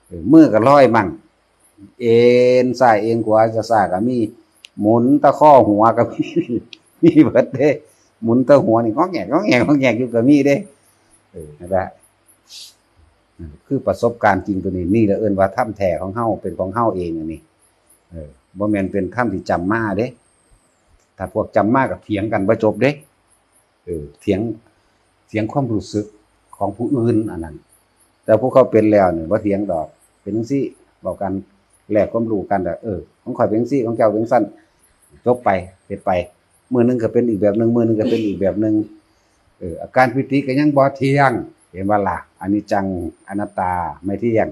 เออ มือก็ลอยมั่ง เอนซ้ายเอนขวา ช้าๆ ก็มี หมุนตะข้อหัวก็มี มีเบิดเด้ หมุนตะหัวนี่ งอกแงก งอกแงก งอกแงกอยู่ก็มีเด้ เออ นั่นแหละ คือประสบการณ์จริงตัวนี้ นี่แหละเอิ้นว่าธรรมแท้ของเฮา เป็นของเฮาเองอันนี้ เออ บ่แม่นเป็นธรรมที่จำมาเด้ ถ้าพวกจำมาก็เถียงกันบ่จบเด้ เออ เถียง เถียงความรู้สึกของผู้อื่นอันนั้น แต่ผู้เขาเป็นแล้วนี่บ่เถียงดอก เป็นจังซี่ เว้ากัน แลกความรู้กัน เออ ของข้อยเป็นจังซี่ ของเจ้าเป็นจั่งซั้น จบไป เฮ็ดไป มื้อหนึ่งก็เป็นอีกแบบหนึ่ง มื้อหนึ่งก็เป็นอีกแบบหนึ่ง เออ อาการปีติก็ยังบ่เที่ยง เห็นบ่ล่ะ อนิจจัง อนัตตา ไม่เที่ยง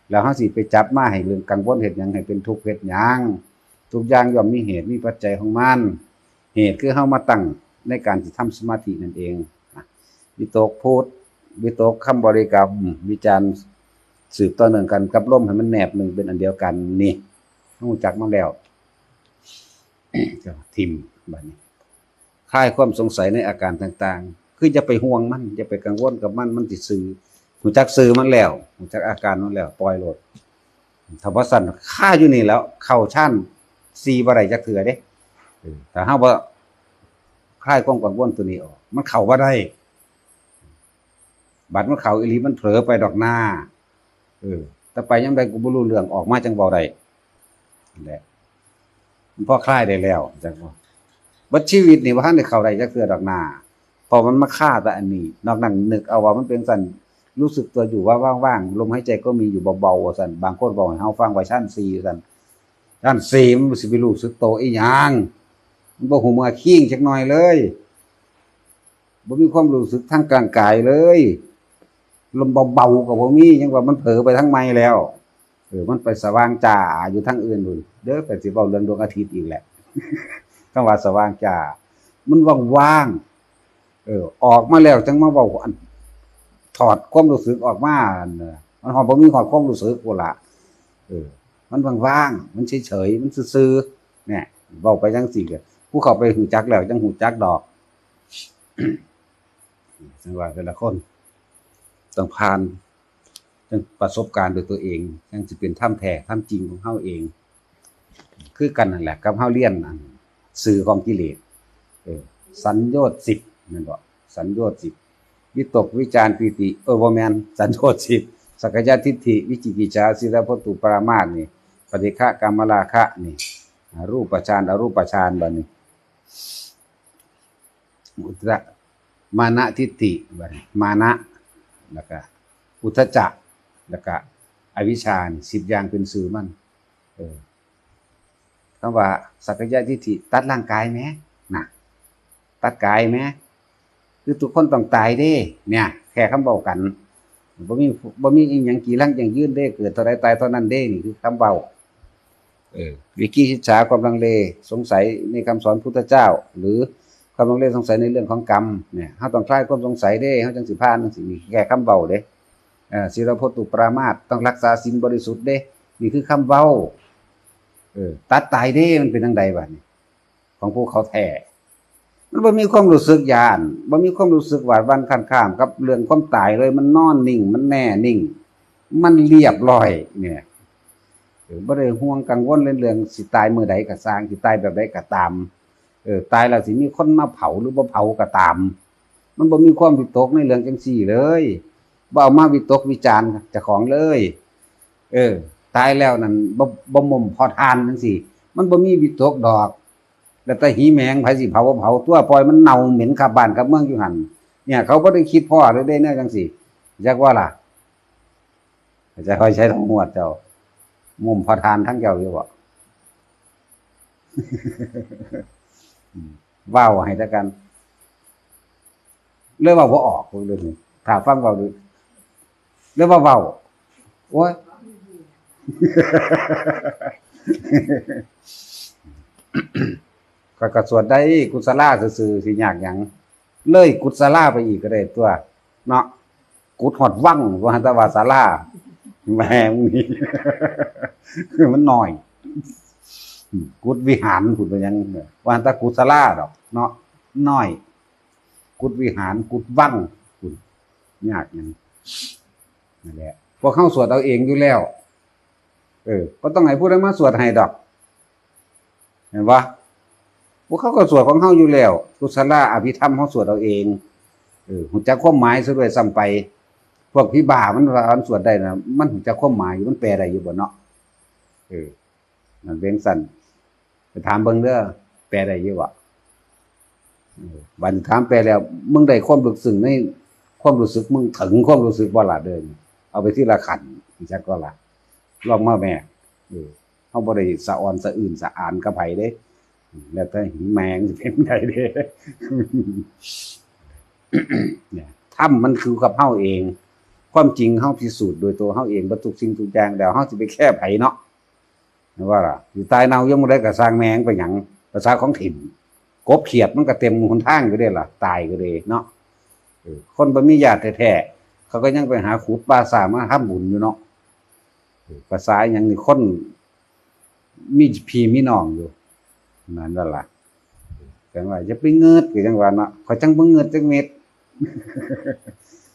แล้วเฮาสิไปจับมาให้เรื่องกังวลเฮ็ดหยัง ให้เป็นทุกข์เฮ็ดหยัง ทุกอย่างย่อมมีเหตุมีปัจจัยของมัน เหตุคือเฮามาตั้งในการสิทำสมาธินั่นเองนะ วิตกพุทธ วิตกคำบริกรรม วิจาร สืบต่อเนื่องกันกับลมให้มันแนบหนึ่งเป็นอันเดียวกัน นี่ รู้จักมาแล้ว ก็ทิ่ม บัดนี้ คลายความสงสัยในอาการต่างๆ คืออย่าไปห่วงมัน อย่าไปกังวลกับมัน มันสิซื่อ รู้จักซื่อมันแล้ว รู้จักอาการมันแล้ว ปล่อยโลด ถ้าบ่ซั้นคาอยู่นี่แล้ว เข้าฌานสี่บ่ได้จักเทื่อเด้ เออ ถ้าเฮาบ่คลายความกังวลตัวนี้ออก มันเข้าบ่ได้ บัดมันเข้าอีหลี มันเผลอไปดอกหน้า เออ แต่ไปยามใดกูบ่รู้เรื่อง ออกมาจั่งเว้าได้ นั่นแหละ มันพอคลายได้แล้ว จั่งว่า เบิดชีวิตนี่บ่ทันได้เข้าได้จักเทื่อดอกหน้า เพราะมันมาคาแต่อันนี้ นอกนั้นนึกเอาว่ามันเป็นจั่งซั้น รู้สึกตัวอยู่ว่าว่างๆ ลมหายใจก็มีอยู่เบาๆ ว่าซั่น บางคนเว้าให้เฮาฟังว่าฌานสี่ ว่าซั่น ฌานสี่ มันสิไปรู้สึกโตอีหยัง มันบ่ฮู้เมื่อคิงจักหน่อยเลย บ่มีความรู้สึกทางร่างกายเลย ลมเบาๆ ก็บ่มี ยังว่ามันเผลอไปทางใหม่แล้ว เออ มันไปสว่างจ้าอยู่ทางอื่นพู้น เด้อ ก็สิเว้าเรื่องดวงอาทิตย์อีกแหละ คำว่าสว่างจ้า มันว่างๆ เออ ออกมาแล้วจั่งมาเว้า อัน ถอดความรู้สึกออกมา อัน เออ มันฮอดบ่มีฮอดความรู้สึกพู้นล่ะ เออ มันว่างๆ มันเฉยๆ มันซื่อๆ เนี่ย เว้าไปจั่งซี้ก็ ผู้เข้าไปรู้จักแล้วจั่งรู้จักดอก จั่งว่าแต่ละคนต้องผ่าน จั่งประสบการณ์ด้วยตัวเอง จั่งสิเป็นธรรมแท้ธรรมจริงของเฮาเอง คือกันนั่นแหละ กับเฮาเรียนอัน ซื่อของกิเลส เออ สัญโยชน์สิบ แม่นบ่ สัญโยชน์สิบ วิตก วิจาร ปีติ เออ บ่แม่น สัญโยชน์สิบ สักกายทิฏฐิ วิจิกิจฉา ศีลพจน์ปรามาสนี่ ปฏิฆะ กามราคะนี่ รูปฌาน อรูปฌาน บัดนี้ อุทธัจจะ มานะทิฏฐิ บัดนี้ มานะ แล้วก็ อุทธัจจะ แล้วก็ อวิชชานี่ สิบอย่างเป็นชื่อมัน เออ คำว่า สักกายทิฏฐิ ตัดร่างกายแหม น่ะ ตัดกายแหม คือทุกคนต้องตายเด้ เนี่ย แค่คำเว้ากัน บ่มี บ่มีอีหยังจีรังยั่งยืนเด้ เกิดเท่าใดตายเท่านั้นเด้ นี่คือคำเว้า เออ วิจิกิจฉา ความลังเลสงสัยในคำสอนพุทธเจ้า หรือความลังเลสงสัยในเรื่องของกรรม เนี่ย เฮาต้องคลายความสงสัยเด้ เฮาจั่งสิผ่านจั่งซี้ นี่แค่คำเว้าเด้ เออ ศีลพจน์ปรามาส ต้องรักษาศีลบริสุทธิ์เด้ นี่คือคำเว้า เออ ตัดตายเด้ มันเป็นจั่งใดบาดนี้ ของภูเขาแท้ มันบ่มีความรู้สึกย้าน บ่มีความรู้สึกหวาดหวั่นคลานข้ามกับเรื่องความตายเลย มันนอนนิ่ง มันแน่นิ่ง มันเรียบร้อยเนี่ย เออ บ่ได้ห่วงกังวลเรื่อง เรื่องสิตายมื้อใดก็ซ่าง สิตายแบบใดก็ตาม เออ ตายแล้วสิมีคนมาเผาหรือบ่เผาก็ตาม มันบ่มีความวิตกในเรื่องจั่งซี้เลย บ่เอามาวิตกวิจารณ์เจ้าของเลย เออ ตายแล้วนั่นบ่ บ่หม่มพอทานจั่งซี้ มันบ่มีวิตกดอก แล้วแต่หิแมง ไผสิเผาบ่เผา ตัวปล่อยมันเน่าเหม็นคาบ้านคาเมืองอยู่หั่น เนี่ย เขาบ่ได้คิดพ้อเลยเด้ แนวจั่งซี้ จักว่าล่ะ อาจารย์ค่อยใช้ทองหวดเจ้า หม่มพอทานทั้งเจ้าอยู่บ่ อืม เว้าให้แล้วกัน เลยเว้าบ่ออกเรื่องนี้ ถ้าฟังเว้าดู เลยว่าเว้า โอ้ย ข้อยก็สวดได้กุศลาซื่อๆ สิยากหยัง เลยกุศลาไปอีกก็ได้ตัว เนาะ กุดฮอดวัง ว่าแต่ว่าศาลา แหม มึงนี่ มันน้อย กุดวิหาร พูดไปยัง ว่าแต่กุศลาดอก เนาะ น้อย กุดวิหาร กุดวัง พูด ยากหยัง นั่นแหละ พวกเฮาสวดเอาเองอยู่แล้ว เออ บ่ต้องให้ผู้ใดมาสวดให้ดอก เห็นบ่ พวกเขาก็สวดของเฮาอยู่แล้ว กุศลาอภิธรรมเฮาสวดเอาเอง เออ ฮู้จักความหมายซะด้วยซ้ำไป พวกผีบ้ามันว่ามันสวดได้นะ มันฮู้จักความหมายอยู่ มันแปลได้อยู่บ่เนาะ เออ นั่นเป็นซั่น ไปถามเบิ่งเด้อ แปลได้อยู่บ่ เออ บัดนี้ถามแปลแล้ว มึงได้ความลึกซึ้งในความรู้สึก มึงถึงความรู้สึกบ่ล่ะเด้อ เอาไปทีละขั้น จักก็ล่ะ ลองมาแม่ เออ เฮาบ่ได้สะออนสะอื้นสะอานกับไผเด้ แล้วแต่แม่งสิเป็นไงเด้ เนี่ย ธรรมมันคือกับเฮาเอง ความจริงเฮาพิสูจน์โดยตัวเฮาเองเบิดทุกสิ่งทุกอย่างแล้ว เฮาสิไปแคร์ไผเนาะ ว่าล่ะ สิตายเน่ายังบ่ได้ก็ซ่างแม่งไปหยัง ภาษาของถิ่น กบเขียดมันก็เต็มหนทางอยู่เด้ล่ะ ตายก็เลยเนาะ เออ คนบ่มีญาติแท้ๆ เขาก็ยังไปหาขุดป่าสร้างมาทำบุญอยู่เนาะ เออ ภาษาหยังนี่ คนมีพี่มีน้องอยู่ นั่นนั่นล่ะ จังว่าอย่าไปเงิด ก็จังว่าเนาะ ข้อยจังบ่เงิดจักเม็ด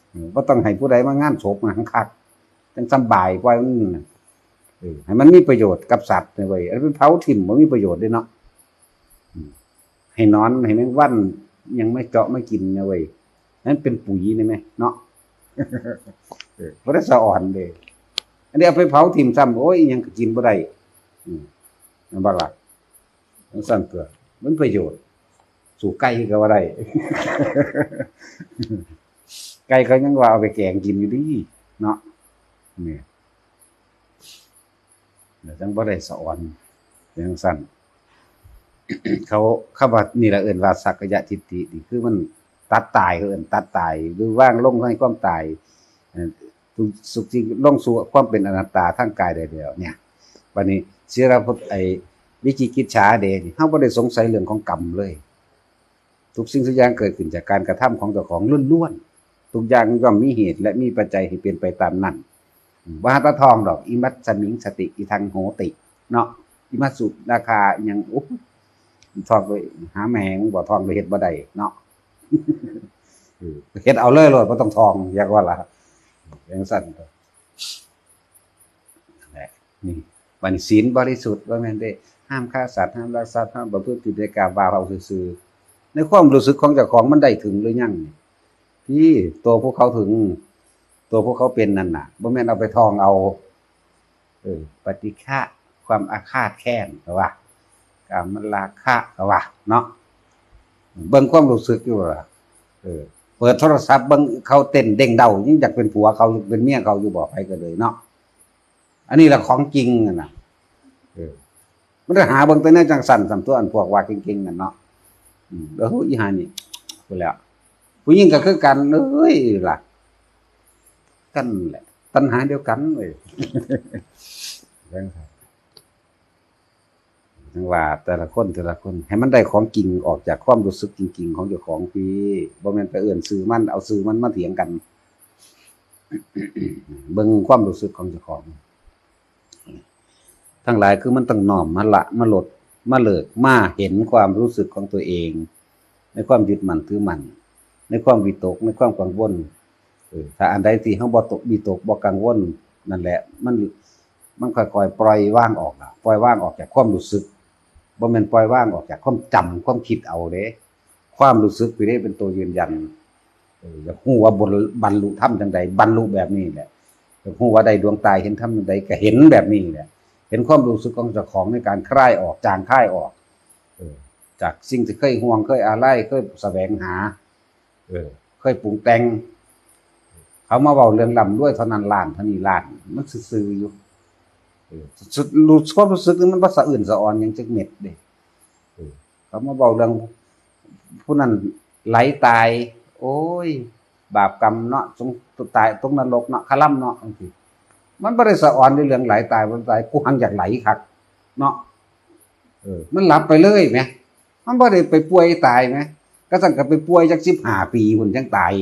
เออ บ่ต้องให้ผู้ใดมางานศพงานคัก จังสำบายกว่า อืม เออ ให้มันมีประโยชน์กับสัตว์นะเว้ย อันไปเผาถิ่มบ่มีประโยชน์เด้เนาะ อืม ให้หนอนให้แมงวันยังไม่เจาะไม่กินนะเว้ย นั่นเป็นปุ๋ยนี่ไหมเนาะ เออ บ่ได้สะออนเด้ อันนี้เอาไปเผาถิ่มซ้ำ โอ้ย อิหยังก็กินบ่ได้ อืม นั่นบ่ล่ะ จังซั่นตัว มันประโยชน์ สู้ไก่ก็บ่ได้ ไก่เขายังว่าเอาไปแกงกินอยู่ดีเนาะ เนี่ย เดี๋ยวจังบ่ได้สะออน จังซั่น เขา คำว่านี่ล่ะเอิ้นว่าสักกายทิฏฐิ นี่คือมันตัดตาย เขาเอิ้นตัดตาย หรือวางลงในความตาย เอ่อ ทุกสุขที่ลงสู่ความเป็นอนัตตาทางกายได้แล้วเนี่ย บัดนี้ เสียละพุทธ ไอ้วิจิกิจฉาเด้นี่ เฮาบ่ได้สงสัยเรื่องของกรรมเลย ทุกสิ่งทุกอย่างเกิดขึ้นจากการกระทำของเจ้าของล้วนๆ ทุกอย่างย่อมมีเหตุและมีปัจจัยให้เป็นไปตามนั้น อืม บ่หาตาทองดอก อิมัสสมิงสติ อิทังโหติ เนาะ อิมัสสุราคาอิหยัง โอ้ ทองไปหาแม่งบ่ ทองไปเฮ็ดบ่ได้เนาะ เออ เฮ็ดเอาเลยโลด บ่ต้องทอง อยากว่าล่ะ จังซั่น นั่นแหละ นี่ บัดนี้ศีลบริสุทธิ์ บ่แม่นเด้ ห้ามฆ่าสัตว์ ห้ามลักทรัพย์ ห้ามประพฤติผิดในกาม ว่าเอาซื่อๆ ในความรู้สึกของเจ้าของมันได้ถึงหรือยัง ที่ตัวพวกเขาถึง ตัวพวกเขาเป็นนั่นน่ะ บ่แม่นเอาไปทองเอา เออ ปฏิฆะ ความอาฆาตแค้นก็ว่า กามราคะก็ว่า เนาะ เบิ่งความรู้สึกอยู่ล่ะ เออ เปิดโทรศัพท์เบิ่งเขาเต้นเด้งเด้า ยังอยากเป็นผัวเขา อยากเป็นเมียเขาอยู่บ่ ไผก็เลยเนาะ อันนี้ล่ะของจริงนั่นน่ะ เออ มันจะหาเบิ่งแต่แนวจังซั่น ซั่นตัว อันพวกว่าเก่งๆ นั่นเนาะ อืม เออ อีห่านี่ พูดแล้ว ผู้หญิงก็คือกัน เอ้ย ล่ะ กันแหละ ตัณหาเดียวกันเว้ย จังซั่น จังว่าแต่ละคน แต่ละคน ให้มันได้ของจริงออกจากความรู้สึกจริงๆ ของเจ้าของพี่ บ่แม่นไปเอิ้นชื่อมัน เอาชื่อมันมาเถียงกัน เบิ่งความรู้สึกของเจ้าของ ทั้งหลายคือมันต้องน้อมมาละ มาลด มาเลิก มาเห็นความรู้สึกของตัวเอง ในความยึดมั่นถือมั่น ในความวิตก ในความกังวล เออ ถ้าอันใดที่เฮาบ่ตก วิตก บ่กังวล นั่นแหละ มัน มันค่อยๆปล่อยวางออกล่ะ ปล่อยวางออกจากความรู้สึก บ่แม่นปล่อยวางออกจากความจำ ความคิดเอาเด้ ความรู้สึกนี่เด้เป็นตัวยืนยัน เออ อยากฮู้ว่าบรร- บรรลุธรรมจังใด บรรลุแบบนี้แหละ อยากฮู้ว่าได้ดวงตาเห็นธรรมจังใด ก็เห็นแบบนี้แหละ เห็นความรู้สึกของเจ้าของในการคลายออก จางคลายออก เออ จากสิ่งที่เคยห่วง เคยอาลัย เคยแสวงหา เออ เคยปรุงแต่ง เขามาเว้าเรื่องร่ำรวยเท่านั้นล้าน เท่านี้ล้าน มันซื่อๆอยู่ เออ สุด รู้- ความรู้สึกนี่มันบ่สะอื้นสะออนหยังจักเม็ดเด้ เออ เขามาเว้าเรื่องผู้นั้นไหลตาย โอ้ย บาปกรรมเนาะ สง- ตายตกนรกเนาะ คาร่ำเนาะ จังซี้ มันบ่ได้สะออนในเรื่องไหลตาย บ่ไหลตาย กูหังอยากไหลคักเนาะ เออ มันหลับไปเลยแหม มันบ่ได้ไปป่วยตายแหม กะซั้นก็ไปป่วยจักสิบห้าปีพุ้นจั่งตาย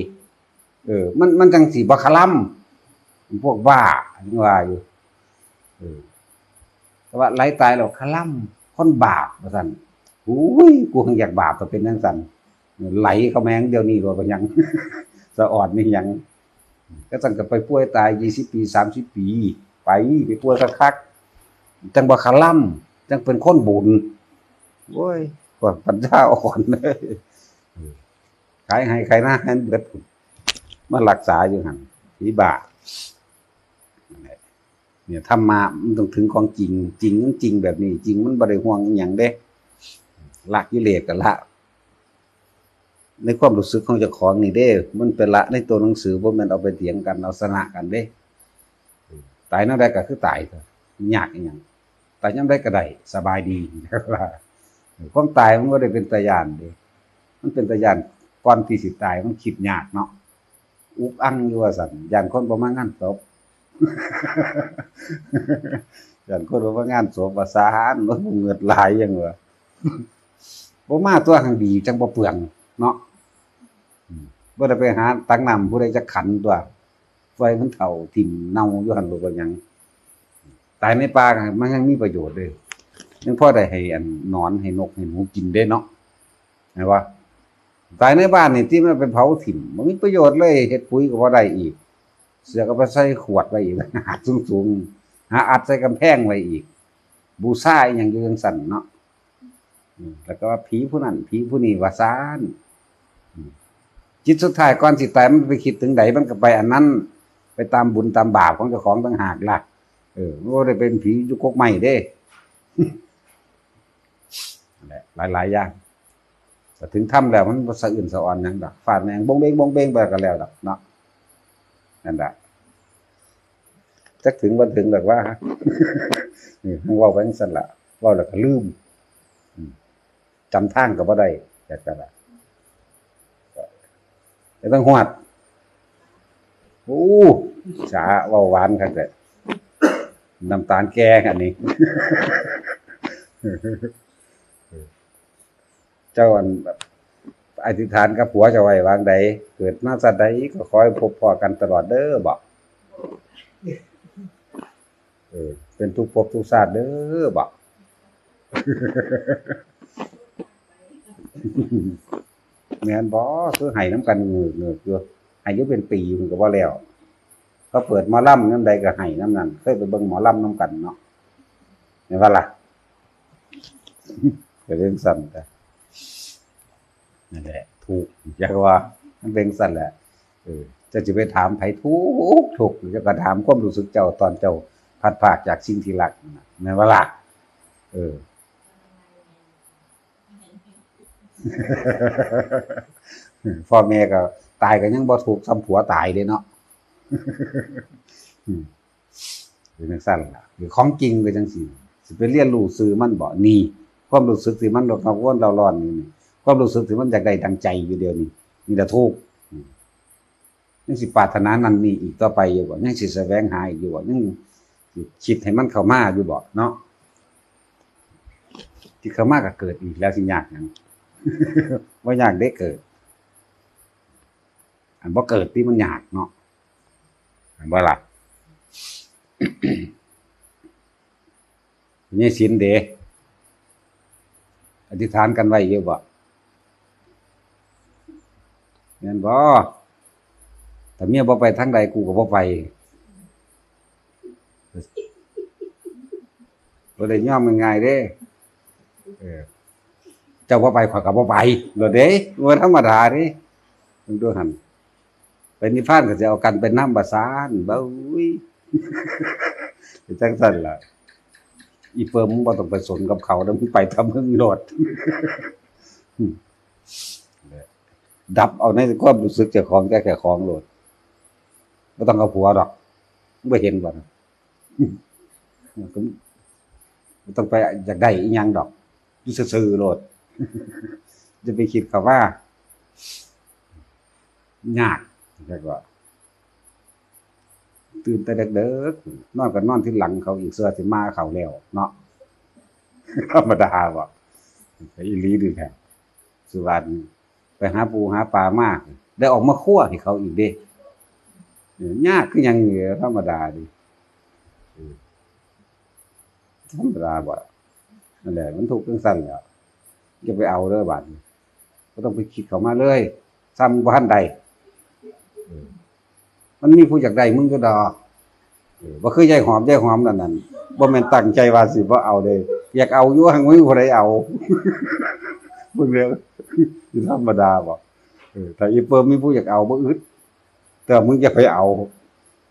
เออ มัน- มันจั่งสิบ่คาร่ำ พวกบ้า ยังว่าอยู่ เออ แต่ว่าไหลตายแล้วคาร่ำ คนบาป ว่าซั่น โอ้ย กูหังอยากบาป ถ้าเป็นจั่งซั้น ไหลเข้ามาเดี๋ยวนี้โลด บ่หยัง สะออนนี่หยัง กะซั้นก็ไปป่วยตาย ยี่สิบปี สามสิบปี ไป ไปป่วยคักๆ จั่งบ่คาร่ำ จั่งเป็นคนบุญ โอ้ย พวกปัญญาอ่อนเลย ขายไฮ่ขายนาให้เบิด มารักษาอยู่หั่น ผีบ้า เนี่ย ธรรมะมันต้องถึงของจริง จริงมันจริงแบบนี้ จริงมันบ่ได้ห่วงอิหยังเด้ ละกิเลสก็ละ ในความรู้สึกของเจ้าของนี่เด้ มันไปละในตัวหนังสือ บ่แม่นเอาไปเถียงกัน เอาชนะกันเด้ ตายแนวใดก็คือตาย ยากอิหยัง ตายยามใดก็ได้ สบายดี ความตายมันบ่ได้เป็นตาย้านเด้ มันเป็นตาย้านก่อนที่สิตาย มันคิดยากเนาะ อุกอังอยู่ว่าซั่น ย้านคนบ่มางานศพ ย้านคนบ่มางานศพ ว่าซั่น โอ้ย เงือดหลายหยังวะ บ่มาตัวหังดี จั่งบ่เปลืองเนาะ อืม บ่ได้ไปหาตักน้ำผู้ใดจักขันตัว ปล่อยมันเฒ่าถิ่มเน่าอยู่หั่นโลด บ่หยัง ตายในป่ามันยังมีประโยชน์เด้ ยังพอได้ให้อันหนอนให้นกให้หนูกินเด้เนาะ แม่นบ่ ตายในบ้านนี่ติมันไปเผาถิ่ม บ่มีประโยชน์เลย เฮ็ดปุ๋ยก็บ่ได้อีก เสื้อก็ไปใส่ขวดไว้อีก หาดสูงๆ หาอัดใส่กำแพงไว้อีก บูชาอิหยังอยู่จั่งซั้นเนาะ อืม แล้วก็ว่าผีผู้นั้น ผีผู้นี้ ว่าซั่น อืม จิตสุดท้ายก่อนสิตายมันไปคิดถึงใด มันก็ไปอันนั้น ไปตามบุญตามบาปของเจ้าของต่างหากล่ะ เออ มันบ่ได้เป็นผีอยู่กกไม้เด้ นั่นแหละ หลายๆอย่าง แต่ถึงธรรมแล้วมันบ่สะอื้นสะออนหยังดอก ฟาดแม่งบงเบงบงเบงไปก็แล้วดอกเนาะ นั่นแหละ จักถึงบ่ถึงดอกว่า เออ เว้าไปจั่งซั้นล่ะ เว้าแล้วก็ลืม อืม จำทางก็บ่ได้ จักซั่นล่ะ แต่ต้องฮอด โอ้ สา เว้าหวานคักแท้ น้ำตาลแก่อันนี้ เจ้าอัน อธิษฐานกับผัวเจ้าไว้วางใด เกิดมาชาติใดก็ขอให้พบพ้อกันตลอดเด้อ บอก เออ เป็นทุกภพทุกชาติเด้อ บอก แม่นบ่ คือให้นำกันเงือกๆอยู่ ให้อยู่เป็นปีมันก็บ่แล้ว เขาเปิดหมอลำยามใดก็ให้นำนั้น เคยไปเบิ่งหมอลำนำกันเนาะ แม่นบ่ล่ะ ก็เรื่องสั้นแต่ นั่นแหละ ถูก อยากว่า มันเป็นสั้นแหละ เออ เจ้าจะไปถามไผทุกข์ ทุกข์ เจ้าก็ถามความรู้สึกเจ้าตอนเจ้าพลัดพรากจากสิ่งที่รักนั่นน่ะ แม่นบ่ล่ะ เออ พ่อแม่ก็ตายก็ยังบ่ทุกข์ส่ำผัวตายเด้เนาะ อืม เป็นจั่งซั้นล่ะ คือของจริงก็จั่งซี้ สิไปเรียนรู้ซื่อมันบ่ นี่ ความรู้สึกที่มันกังวลเร่าร้อนอยู่นี่ ความรู้สึกที่มันอยากได้ดังใจอยู่เดี๋ยวนี้ นี่แหละทุกข์ อืม ยังสิปรารถนานั่นนี่อีกต่อไปอยู่บ่ ยังสิแสวงหาอีกอยู่บ่ ยังสิคิดให้มันเข้ามาอยู่บ่เนาะ ที่เข้ามาก็เกิดอีกแล้ว สิยากหยัง บ่ยากเด้เกิด อันบ่เกิดที่มันยากเนาะ แม่นบ่ล่ะ? มีศีลเด้ อธิษฐานกันไว้อยู่บ่ แม่นบ่ ถ้าเมียบ่ไปทางใด กูก็บ่ไป บ่ได้ยอมง่ายๆเด้ เออ เจ้าบ่ไป ข้อยก็บ่ไป โลดเด้ บ่ธรรมดาเด้ เบิ่งดูหั่น ไปนิพพานก็สิเอากันไปนำ บ่าซั่น เบ้ย เป็นจั่งซั่นล่ะ อีเปิม มึงบ่ต้องไปสนกับเขาเด้อ มึงไปทำมึงโลด ดับเอาในความรู้สึกเจ้าของ แต่เจ้าของโลด บ่ต้องเอาผัวดอก มึงบ่เห็นบ่ บ่ต้องไปอยากได้อีหยังดอก อยู่ซื่อๆโลด จะไปคิดเขาว่า ยาก แล้วก็ ตื่นแต่เด็กๆ นอนก็นอนที่หลังเขาอีก เสื้อสิมาเขาแล้วเนาะ ธรรมดาบ่ อีหลีดีแท้ สุวรรณ ไปหาปูหาปลามา ได้ออกมาครัวให้เขาอีกเด้ เออ ยากคือหยังนี่ ธรรมดาดี เออ ธรรมดาบ่ นั่นแหละ มันทุกข์จั่งซั่นแหละ อย่าไปเอาเด้อบาดนี้ บ่ต้องไปคิดเข้ามาเลย ซ้ำบ่ทันได้ เออ มันมีผู้อยากได้มึงอยู่ดอก เออ บ่คือยายหอม ยายหอมนั่นนั่น บ่แม่นตั้งใจว่าสิบ่เอาเด้ อยากเอาอยู่ หั้นบ่มีผู้ใดเอา มึงเด้อ สิธรรมดาบ่ เออ ถ้าอีเปิมมีผู้อยากเอาบ่อึด แต่มึงจะไปเอา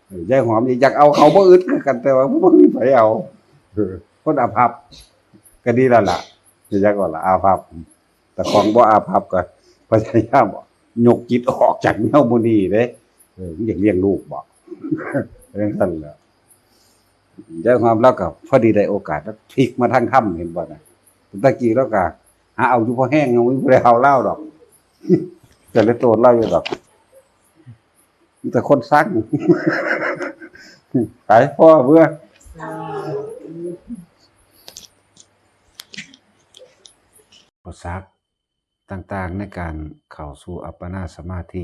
เออ ยายหอมนี่อยากเอาเขาบ่อึดคือกัน แต่ว่าบ่มีไผเอา เออ คนอาภัพก็ดีแล้วล่ะ อยากว่าล่ะ อาภัพ แต่ของบ่อาภัพก็พยายามยกจิตออกจากแนวหมู่นี้เด้ เออ มึงอยากเลี้ยงลูกบ่ จั่งซั่นแหละ ยายหอมลาวก็พอดีได้โอกาส แล้วพลิกมาทางธรรม เห็นบ่นะ แต่กี้ลาวก็หาเอาอยู่พอแฮง บ่มีผู้ใดเอาลาวดอก ก็เลยโตนลาวอยู่ดอก มีแต่คนซัง ไป พอเบิ่ง อุปสรรคต่างๆในการเข้าสู่อัปปนาสมาธิ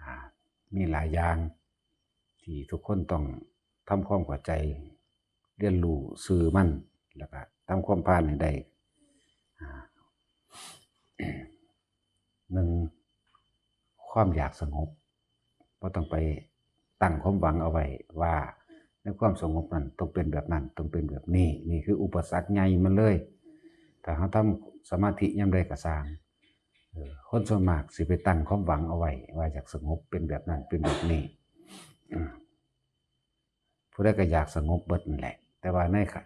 อ่า มีหลายอย่างที่ทุกคนต้องทำความเข้าใจ เรียนรู้ซื่อมัน แล้วก็ทำความผ่านให้ได้ อ่า หนึ่ง ความอยากสงบ บ่ต้องไปตั้งความหวังเอาไว้ว่าในความสงบนั้นต้องเป็นแบบนั้น ต้องเป็นแบบนี้ นี่คืออุปสรรคใหญ่มันเลย ถ้าเราทำสมาธิยามใดก็ซ่าง เออ คนส่วนมากสิไปตั้งความหวังเอาไว้ว่าอยากสงบเป็นแบบนั้น เป็นแบบนี้ อืม ผู้ใดก็อยากสงบเบิดนั่นแหละ แต่ว่าในขะ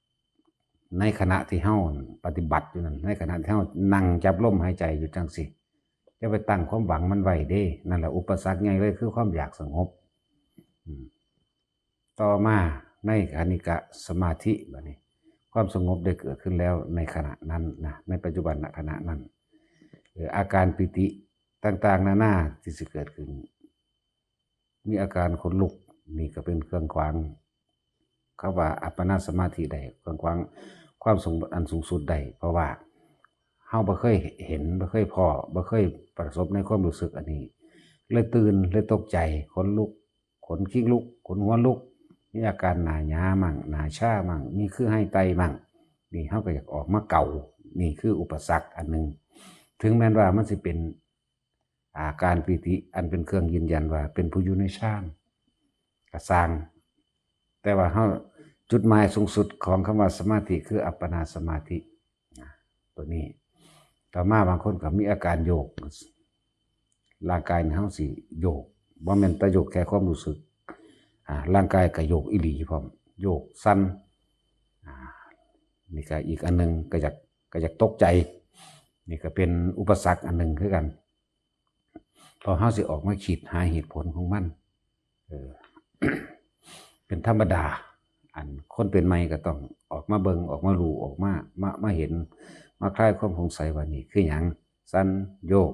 - ในขณะที่เฮาปฏิบัติอยู่นั่น ในขณะที่เฮานั่งจับลมหายใจอยู่จั่งซี้ อย่าไปตั้งความหวังมันไว้เด้ นั่นแหละอุปสรรคใหญ่เลย คือความอยากสงบ อืม ต่อมาในคณิกะสมาธิบัดนี้ ความสงบได้เกิดขึ้นแล้วในขณะนั้นนะ ในปัจจุบันขณะนั้น เอ่อ อาการปีติต่างๆนานาที่สิเกิดขึ้น มีอาการขนลุก นี่ก็เป็นเครื่องขวาง คำว่าอัปปนาสมาธิได้ เครื่องขวางความสงบอันสูงสุดได้ เพราะว่าเฮาบ่เคยเห็น บ่เคยพ้อ บ่เคยประสบในความรู้สึกอันนี้ เลยตื่น เลยตกใจ ขนลุก ขนคิงลุก ขนหัวลุก มีอาการหน้าหยามั่ง หน้าชามั่ง มีคือไห้ไตมั่ง นี่เฮาก็อยากออกมาเกา นี่คืออุปสรรคอันหนึ่ง ถึงแม้นว่ามันสิเป็นอาการปีติอันเป็นเครื่องยืนยันว่าเป็นผู้อยู่ในฌานก็ซ่าง แต่ว่าเฮา จุดหมายสูงสุดของคำว่าสมาธิคืออัปปนาสมาธิ นะ ตัวนี้ ต่อมาบางคนก็มีอาการโยก ร่างกายเฮาสิโยก บ่แม่นแต่โยกแค่ความรู้สึก อ่า ร่างกายก็โยกอีหลีพร้อม โยกสั่น อ่า นี่ก็อีกอันหนึ่ง ก็อยาก ก็อยากตกใจ นี่ก็เป็นอุปสรรคอันหนึ่งคือกัน เพราะเฮาสิออกมาคิดหาเหตุผลของมัน เออ เป็นธรรมดา อันคนเป็นใหม่ก็ต้องออกมาเบิ่ง ออกมารู้ ออกมา มา มาเห็น มาคลายความสงสัยว่านี่คือหยัง สั่น โยก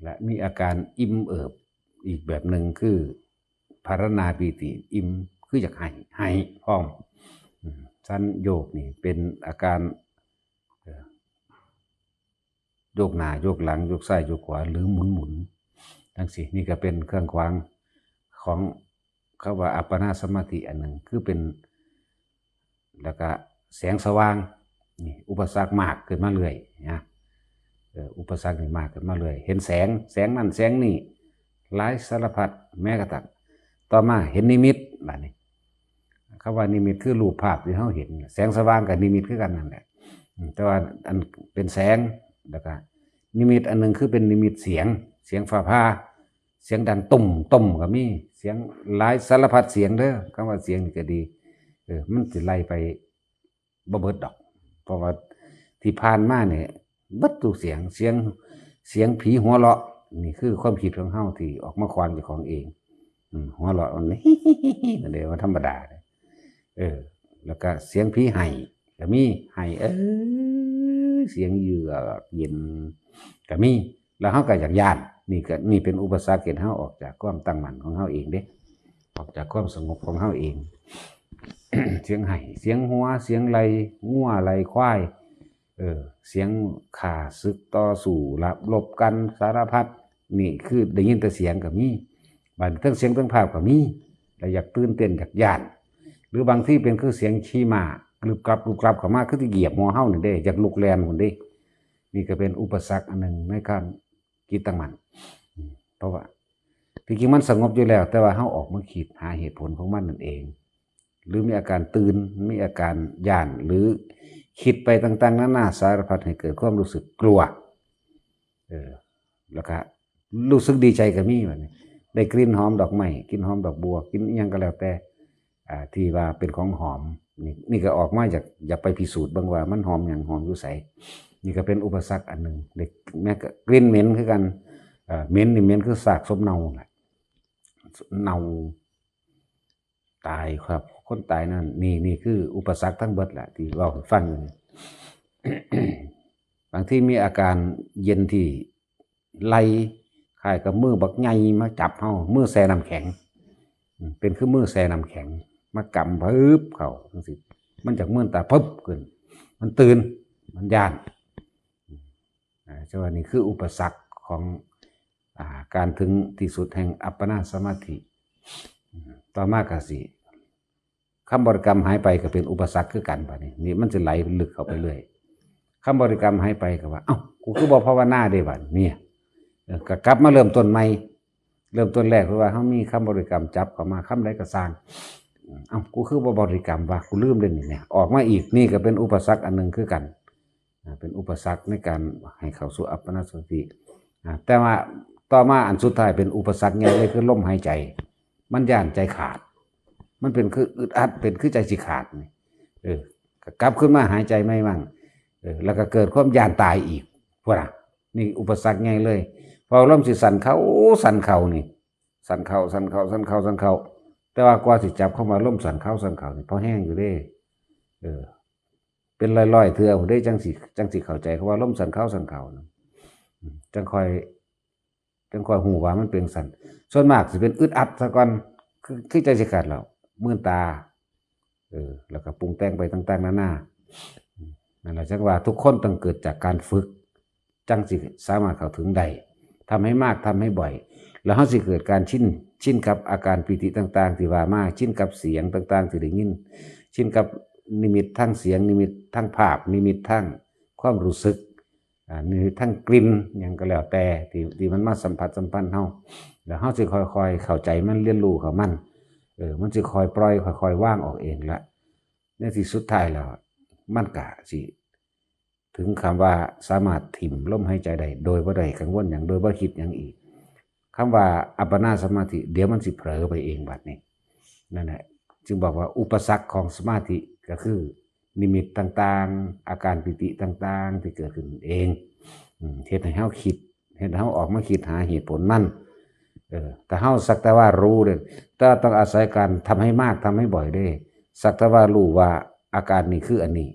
และมีอาการอิ่มเอิบ อีกแบบหนึ่งคือ ภาวนาปีติ อิ่ม คืออยากไห้ ไห้พร้อม อืม สั่น โยกนี่เป็นอาการ เอ่อ โยกหน้า โยกหลัง โยกซ้าย โยกขวา หรือหมุนๆ จั่งซี้ นี่ก็เป็นเครื่องขวางของคำว่าอัปปนาสมาธิอันหนึ่ง คือเป็น แล้วก็แสงสว่าง นี่อุปสรรคมากขึ้นมาเรื่อยนะ เออ อุปสรรคนี่มากขึ้นมาเรื่อย เห็นแสง แสงนั่นแสงนี่ หลายสารพัด แม้กระทั่ง ต่อมาเห็นนิมิต บาดนี้ คำว่านิมิตคือรูปภาพที่เฮาเห็น แสงสว่างกับนิมิตคือกันนั่นแหละ อืม แต่ว่าอันเป็นแสง แล้วก็นิมิตอันหนึ่งคือเป็นนิมิตเสียง เสียงฟ้าผ่า เสียงดังตุ้มตุ้มก็มี เสียงหลายสารพัดเสียงเด้อ คำว่าเสียงนี่ก็ดี เออ มันสิไล่ไปบ่เบิดดอก เพราะว่าที่ผ่านมาเนี่ย เบิดทุกเสียง เสียง เสียงผีหัวเราะ นี่คือความคิดของเฮาที่ออกมาขวางเจ้าของเอง อืม หัวเราะมัน นั่นเด้ ว่าธรรมดาเด้ เออ แล้วก็เสียงผีไห้ก็มี ไห้ เออ เสียงเยือกเย็นก็มี แล้วเฮาก็อยากย้าน นี่ก็ นี่เป็นอุปสรรคเฮ็ดเฮาออกจากความตั้งมั่นของเฮาเองเด้ ออกจากความสงบของเฮาเอง เสียงไห้ เสียงหัว เสียงไล่งัวไล่ควาย เออ เสียงฆ่าศึกต่อสู้ รบ รบกัน สารพัด นี่คือได้ยินแต่เสียงก็มี บาดนี้ทั้งเสียงทั้งภาพก็มี แล้วอยากตื่นเต้น อยากย้าน หรือบางทีเป็นคือเสียงขี่ม้ากรึบกรับกรึบกรับเข้ามา คือสิเหยียบหัวเฮานี่เด้ อยากลุกแล่นพุ้นเด้ นี่ก็เป็นอุปสรรคอันหนึ่งในการจิตตั้งมั่น อืม เพราะว่าที่จริงมันสงบอยู่แล้ว แต่ว่าเฮาออกมาคิดหาเหตุผลของมันนั่นเอง หรือมีอาการตื่น มีอาการย้าน หรือคิดไปต่างๆนานาสารพัดให้เกิดความรู้สึกกลัว เออ แล้วก็รู้สึกดีใจก็มี บาดนี้ ได้กลิ่นหอมดอกไม้ กลิ่นหอมดอกบัว กลิ่นอิหยังก็แล้วแต่ อ่า ที่ว่าเป็นของหอม นี่ นี่ก็ออกมาอยาก อยากไปพิสูจน์เบิ่งว่ามันหอมหยัง หอมอยู่ไส นี่ก็เป็นอุปสรรคอันหนึ่ง ได้ แม้กระทั่งกลิ่นเหม็นคือกัน เอ่อ เหม็นนี่เหม็นคือซากศพเน่าแหละ เน่า ตายครับ คนตายนั่น นี่ นี่คืออุปสรรคทั้งเบิดแหละ ที่เว้าให้ฟังอยู่นี่ บางทีมีอาการเย็นที่ไหล่ คล้ายกับมือบักใหญ่มาจับเฮา มือแช่น้ำแข็ง อืม เป็นคือมือแช่น้ำแข็ง มากำปึ๊บเข้าจังซี่ มันจากมืนตาปึ๊บขึ้น มันตื่น มันย้าน อ่า จังว่านี่คืออุปสรรคของ อ่า การถึงที่สุดแห่งอัปปนาสมาธิ อืม ต่อมาก็สิ คำบริกรรมหายไปก็เป็นอุปสรรคคือกัน บาดนี้ นี่มันสิไหลลึกเข้าไปเรื่อย คำบริกรรมหายไปก็ว่า เอ้า กูคือบ่ภาวนาเด้ บาดนี้ เออ ก็กลับมาเริ่มต้นใหม่ เริ่มต้นแรก เพราะว่าเฮามีคำบริกรรมจับเข้ามา คำใดก็ซ่าง เอ้า กูคือบ่บริกรรมวะ กูลืมเด้นี่เนี่ย ออกมาอีก นี่ก็เป็นอุปสรรคอันหนึ่งคือกัน อ่า เป็นอุปสรรคในการให้เข้าสู่อัปปนาสมาธิ อ่า แต่ว่าต่อมาอันสุดท้ายเป็นอุปสรรคใหญ่เลยคือลมหายใจ มันย้านใจขาด มันเป็นคืออึดอัด เป็นคือใจสิขาดนี่ เออ ก็กลับขึ้นมาหายใจใหม่มั่ง เออ แล้วก็เกิดความย้านตายอีก พุ้นน่ะ นี่อุปสรรคใหญ่เลย พอลมสิสั่นเข้า สั่นเข้านี่ สั่นเข้า สั่นเข้า สั่นเข้า สั่นเข้า แต่ว่ากว่าสิจับคำว่าลมสั่นเข้า สั่นเข้านี่ พอแฮงอยู่เด้ เออ เป็นร้อยๆเทื่อพุ้นเด้ จังสิ จังสิเข้าใจคำว่าลมสั่นเข้า สั่นเข้านะ อืม จังค่อย จังค่อยฮู้ว่ามันเป็นจั่งซั้น ส่วนมากสิเป็นอึดอัดซะก่อน คือ คือใจสิขาดแล้ว มืนตา เออ แล้วก็ปรุงแต่งไปต่างๆนานา อืม นั่นแหละ จังว่าทุกคนต้องเกิดจากการฝึก จังสิสามารถเข้าถึงได้ ทำให้มาก ทำให้บ่อย แล้วเฮาสิเกิดการชิน ชินกับอาการปีติต่างๆที่ว่ามา ชินกับเสียงต่างๆที่ได้ยิน ชินกับนิมิตทางเสียง นิมิตทางภาพ นิมิตทางความรู้สึก อ่า นิมิตทางกลิ่น หยังก็แล้วแต่ ที่ ที่มันมาสัมผัสสัมพันธ์เฮา แล้วเฮาสิค่อยๆเข้าใจมัน เรียนรู้กับมัน เออ มันสิค่อยปล่อย ค่อยๆวางออกเองละ ในที่สุดท้ายแล้ว มันก็สิ ถึงคำว่าสามารถถิ่มลมหายใจได้ โดยบ่ได้กังวลหยัง โดยบ่คิดหยังอีก คำว่าอัปปนาสมาธิ เดี๋ยวมันสิเผลอไปเองบัดนี้ นั่นแหละ จึงบอกว่าอุปสรรคของสมาธิก็คือนิมิตต่างๆ อาการปีติต่างๆที่เกิดขึ้นเอง อืม เฮ็ดให้เฮาคิด เฮ็ดให้เฮาออกมาคิดหาเหตุผลมัน เออ ถ้าเฮาสักแต่ว่ารู้เด้ แต่ต้องอาศัยการทำให้มาก ทำให้บ่อยเด้ สักแต่ว่ารู้ว่าอาการนี้คืออันนี้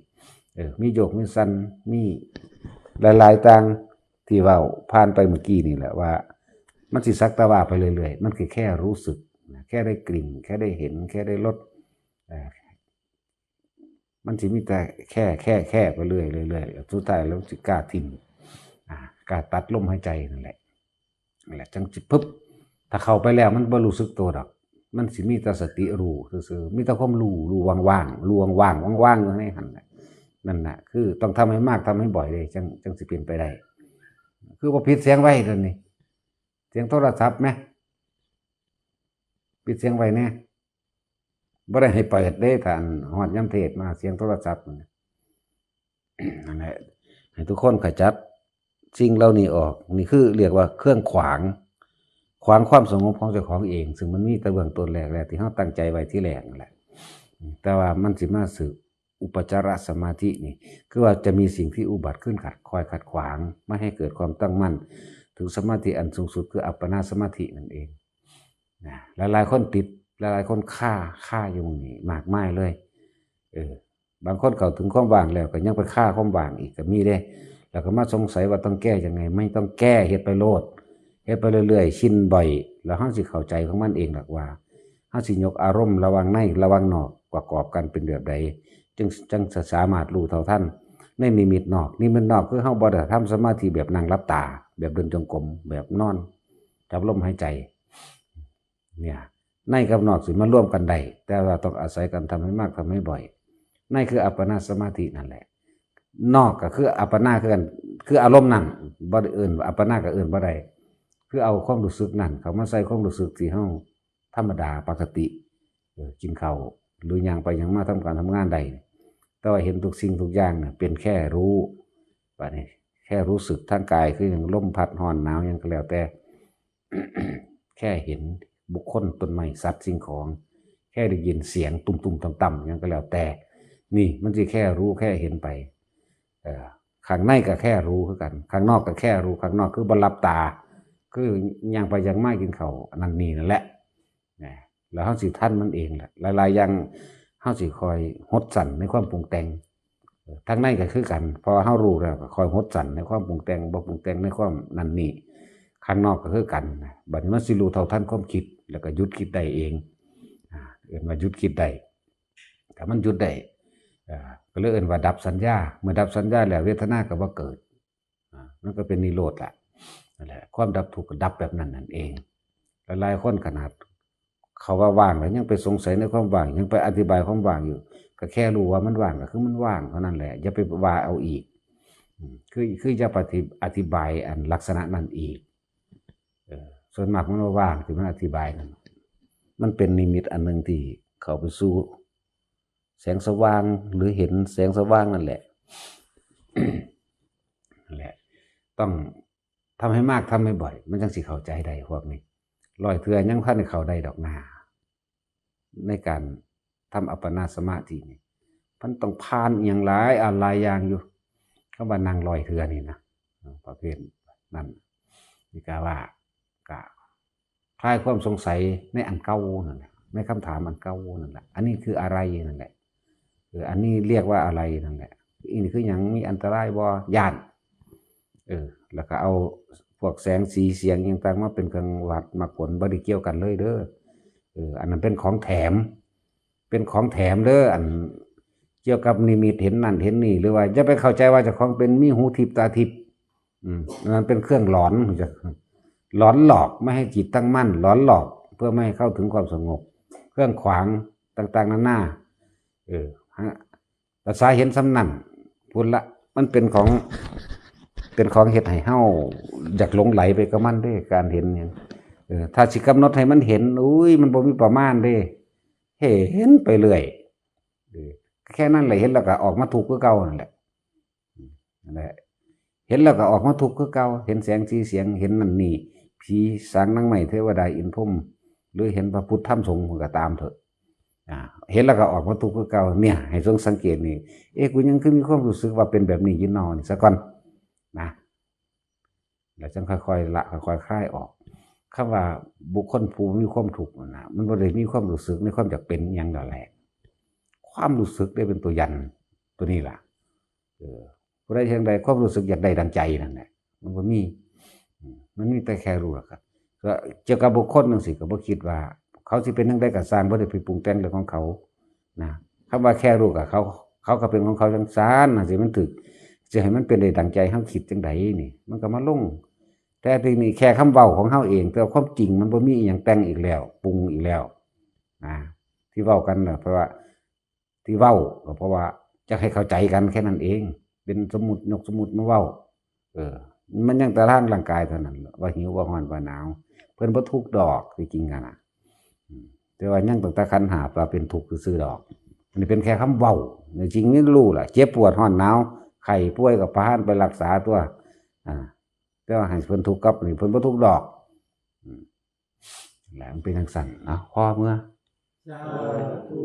เออ มีโยกมีสั่น มีหลายๆต่างที่เว้าผ่านไปเมื่อกี้นี่แหละว่า มันสิสักแต่ว่าไปเรื่อยๆ มันคือแค่รู้สึกนะ แค่ได้กลิ่น แค่ได้เห็น แค่ได้รส เอ่อ มันสิมีแต่แค่ แค่ แค่ไปเรื่อยๆ เรื่อยๆ แล้วสุดท้ายแล้วสิกล้าถิ่ม อ่า กล้าตัดลมหายใจนั่นแหละ นั่นแหละ จังสิปึ๊บ ถ้าเข้าไปแล้วมันบ่รู้สึกตัวดอก มันสิมีแต่สติรู้ซื่อๆ มีแต่ความรู้ รู้ว่างๆ รู้ว่างๆ ว่างๆ อยู่ในหั่นแหละ นั่นน่ะ คือต้องทำให้มาก ทำให้บ่อยเลย จั่ง จั่งสิเป็นไปได้ คือบ่ปิดเสียงไว้เดี๋ยวนี้ เสียงโทรศัพท์แหม ปิดเสียงไว้แหน่ บ่ได้ให้เปิดเด้ ถ้าอันฮอดยามเทศน์มา เสียงโทรศัพท์นั่นน่ะ นั่นแหละ ให้ทุกคนขจัดสิ่งเหล่านี้ออก นี่คือเรียกว่าเครื่องขวาง ขวางความสงบของเจ้าของเอง ซึ่งมันมีแต่เบื้องต้นแรกแล้ว ที่เราตั้งใจไว้ทีแรกนั่นแหละ แต่ว่ามันสิมาสืบอุปจารสมาธินี่ คือว่าจะมีสิ่งที่อุบัติขึ้นขัด คอยขัดขวาง ไม่ให้เกิดความตั้งมั่น ถึงสมาธิอันสูงสุดคืออัปปนาสมาธินั่นเอง นะ หลายๆ คนติด หลายๆ คนคา คาอยู่หม่องนี้มากมายเลย เออ บางคนเข้าถึงความว่างแล้วก็ยังไปคาความว่างอีกก็มีเด้ แล้วก็มาสงสัยว่าต้องแก้ยังไง ไม่ต้องแก้ เฮ็ดไปโลด เฮ็ดไปเรื่อยๆ ชินบ่อย แล้วเราสิเข้าใจของมันเองดอกว่า เราสิยกอารมณ์ระหว่างในระหว่างนอกประกอบกันเป็นแบบใด จึง จั่งจะสามารถรู้เท่าทันในนิมิตนอก นิมิตนอกคือเราบ่ได้ทำสมาธิแบบนั่งหลับตา แบบเดินจงกรม แบบนอน จับลมหายใจ เนี่ย ในกับนอกสิมารวมกันได้ แต่ว่าต้องอาศัยการทำให้มาก ทำให้บ่อย ในคืออัปปนาสมาธินั่นแหละ นอกก็คืออัปปนาคือกัน คืออารมณ์นั่น บ่ได้เอิ้นว่าอัปปนาก็เอิ้นบ่ได้ คือเอาความรู้สึกนั่นเข้ามาใส่ความรู้สึกที่เราธรรมดาปกติ เออ กินข้าว หรือย่างไปย่างมา ทำการทำงานได้ แต่ว่าเห็นทุกสิ่งทุกอย่างน่ะเป็นแค่รู้ บัดนี้แค่รู้สึกทางกาย คืออย่างลมพัด ร้อนหนาว หยังก็แล้วแต่ แค่เห็นบุคคล ต้นไม้ สัตว์ สิ่งของ แค่ได้ยินเสียงตุ่มๆ ต่ำๆ หยังก็แล้วแต่ นี่มันสิแค่รู้ แค่เห็นไป เอ่อ ข้างในก็แค่รู้คือกัน ข้างนอกก็แค่รู้ ข้างนอกคือบ่หลับตา คือย่างไปย่างมา กินข้าว อันนั้นนี่นั่นแหละ นะ แล้วเราสิทันมันเองแหละ หลายๆ อย่างเราสิคอยหดสั้นในความปรุงแต่ง เออ ทางในก็คือกัน เพราะว่าเรารู้แล้วก็คอยหดสั้นในความปรุงแต่ง บ่ปรุงแต่งในความนั่นนี่ ข้างนอกก็คือกันนะ บัดนี้มันสิรู้เท่าทันความคิด แล้วก็หยุดคิดได้เอง อ่า เอิ้นว่าหยุดคิดได้ ถ้ามันหยุดได้ อ่า ก็เลยเอิ้นว่าดับสัญญา เมื่อดับสัญญาแล้ว เวทนาก็บ่เกิด อ่า มันก็เป็นนิโรธละ นั่นแหละ ความดับทุกข์ก็ดับแบบนั้นนั่นเอง หลายๆ คนขนาดเขาว่าว่างแล้วยังไปสงสัยในความว่าง ยังไปอธิบายความว่างอยู่ ก็แค่รู้ว่ามันว่างก็คือมันว่างเท่านั้นแหละ อย่าไปว่าเอาอีก อืม คือ คืออย่าไปอธิ อธิบายอันลักษณะนั้นอีก เออ ส่วนมากมันว่าว่างที่มันอธิบายนั่น มันเป็นนิมิตอันหนึ่งที่เข้าไปสู่แสงสว่าง หรือเห็นแสงสว่างนั่นแหละ นั่นแหละ ต้องทำให้มาก ทำให้บ่อย มันจั่งสิเข้าใจได้พวกนี้ ร้อยเทื่อยังบ่ทันได้เข้าได้ดอกนา ในการทำอัปปนาสมาธินี่ มันต้องผ่านอหย่างหลายอันหลายอย่างอยู่ คำว่านั่งร้อยเทื่อนี่นะ ประเภทนั้น นี่กะว่า กะคลายความสงสัยในอันเก่านั่นแหละ ในคำถามอันเก่านั่นแหละ อันนี้คืออะไรนั่นแหละ เออ อันนี้เรียกว่าอะไรนั่นแหละ อันนี้คือหยัง มีอันตรายบ่ ย้าน เออ แล้วก็เอาพวกแสงสีเสียงหยังต่างมาเป็นเครื่องวัดมากล บ่ได้เกี่ยวกันเลยเด้อ เออ อันนั้นเป็นของแถม เป็นของแถมเด้อ อันเกี่ยวกับนิมิตเห็นนั่นเห็นนี่ หรือว่าอย่าไปเข้าใจว่าเจ้าของเป็นมีหูทิพย์ตาทิพย์ อืม อันนั้นเป็นเครื่องหลอน หลอนหลอกไม่ให้จิตตั้งมั่น หลอนหลอกเพื่อไม่ให้เข้าถึงความสงบ เครื่องขวางต่างๆ นานา เออ ฮะ ภาษาเห็นส่ำนั้น พุ้นละ มันเป็นของ เป็นของเฮ็ดให้เฮาอยากหลงไหลไปกับมันเด้ การเห็นเนี่ย เออ ถ้าสิกำหนดให้มันเห็น อุ้ย มันบ่มีประมาณเด้ เห็นไปเรื่อย เออ แค่นั้นแหละ เห็นแล้วก็ออกมาทุกข์คือเก่านั่นแหละ นั่นแหละ เห็นแล้วก็ออกมาทุกข์คือเก่า เห็นแสงสีเสียง เห็นนั่นนี่ ผีสางนางไม้ เทวดาอินทร์พรหม หรือเห็นพระพุทธธรรมสงฆ์ก็ตามเถอะ อ่า เห็นแล้วก็ออกมาทุกข์คือเก่า เนี่ย ให้ทรงสังเกตนี่ เอ๊ะ กูยังคือมีความรู้สึกว่าเป็นแบบนี้อยู่น้อนี่ซะก่อน นะ แล้วจั่งค่อยๆ ละ ค่อยๆ คลายออก คำว่าบุคคลผู้มีความทุกข์นั่นน่ะ มันบ่ได้มีความรู้สึกในความอยากเป็นอิหยังดอกแหละ ความรู้สึกได้เป็นตัวยัน ตัวนี้ล่ะ เออ ผู้ใดเห็นใดความรู้สึกอยากได้ดังใจนั่นแหละ มันบ่มี อืม มันมีแต่แค่รู้ล่ะครับ ก็เกี่ยวกับบุคคลจั่งซี้ก็บ่คิดว่า เขาสิเป็นจั่งใดก็ซ่าง บ่ได้ไปปรุงแต่งเรื่องของเขา นะ คำว่าแค่รู้กับเขา เขาก็เป็นของเขาจั่งซั้นน่ะสิ มันถูก สิให้มันเป็นได้ดังใจเฮาคิดจั่งใดนี่ มันก็มาลง แต่ทีนี้แค่คำเว้าของเฮาเอง แต่ว่าความจริงมันบ่มีอิหยังแต่งอีกแล้ว ปรุงอีกแล้ว นะ ที่เว้ากันน่ะ เพราะว่า ที่เว้าก็เพราะว่าอยากให้เข้าใจกันแค่นั้นเอง เป็นสมมุติ ยกสมมุติมาเว้า เออ มันยังแต่ทางร่างกายเท่านั้น ว่าหิว ว่าร้อน ว่าหนาว เพิ่นบ่ทุกข์ดอก ที่จริงอะนะ อืม แต่ว่ายังตั้งแต่ขันธ์ห้าว่าเป็นทุกข์ซื่อๆดอก อันนี้เป็นแค่คำเว้า ในจริงนี่รู้ล่ะ เจ็บปวดร้อนหนาว ไข้ป่วยก็พากันไปรักษาตัว อ่า แต่ว่าให้เพิ่นทุกข์กับนี่ เพิ่นบ่ทุกข์ดอก อืม แหละ มันเป็นจังซั่นเนาะ พอเมื่อ สาธุ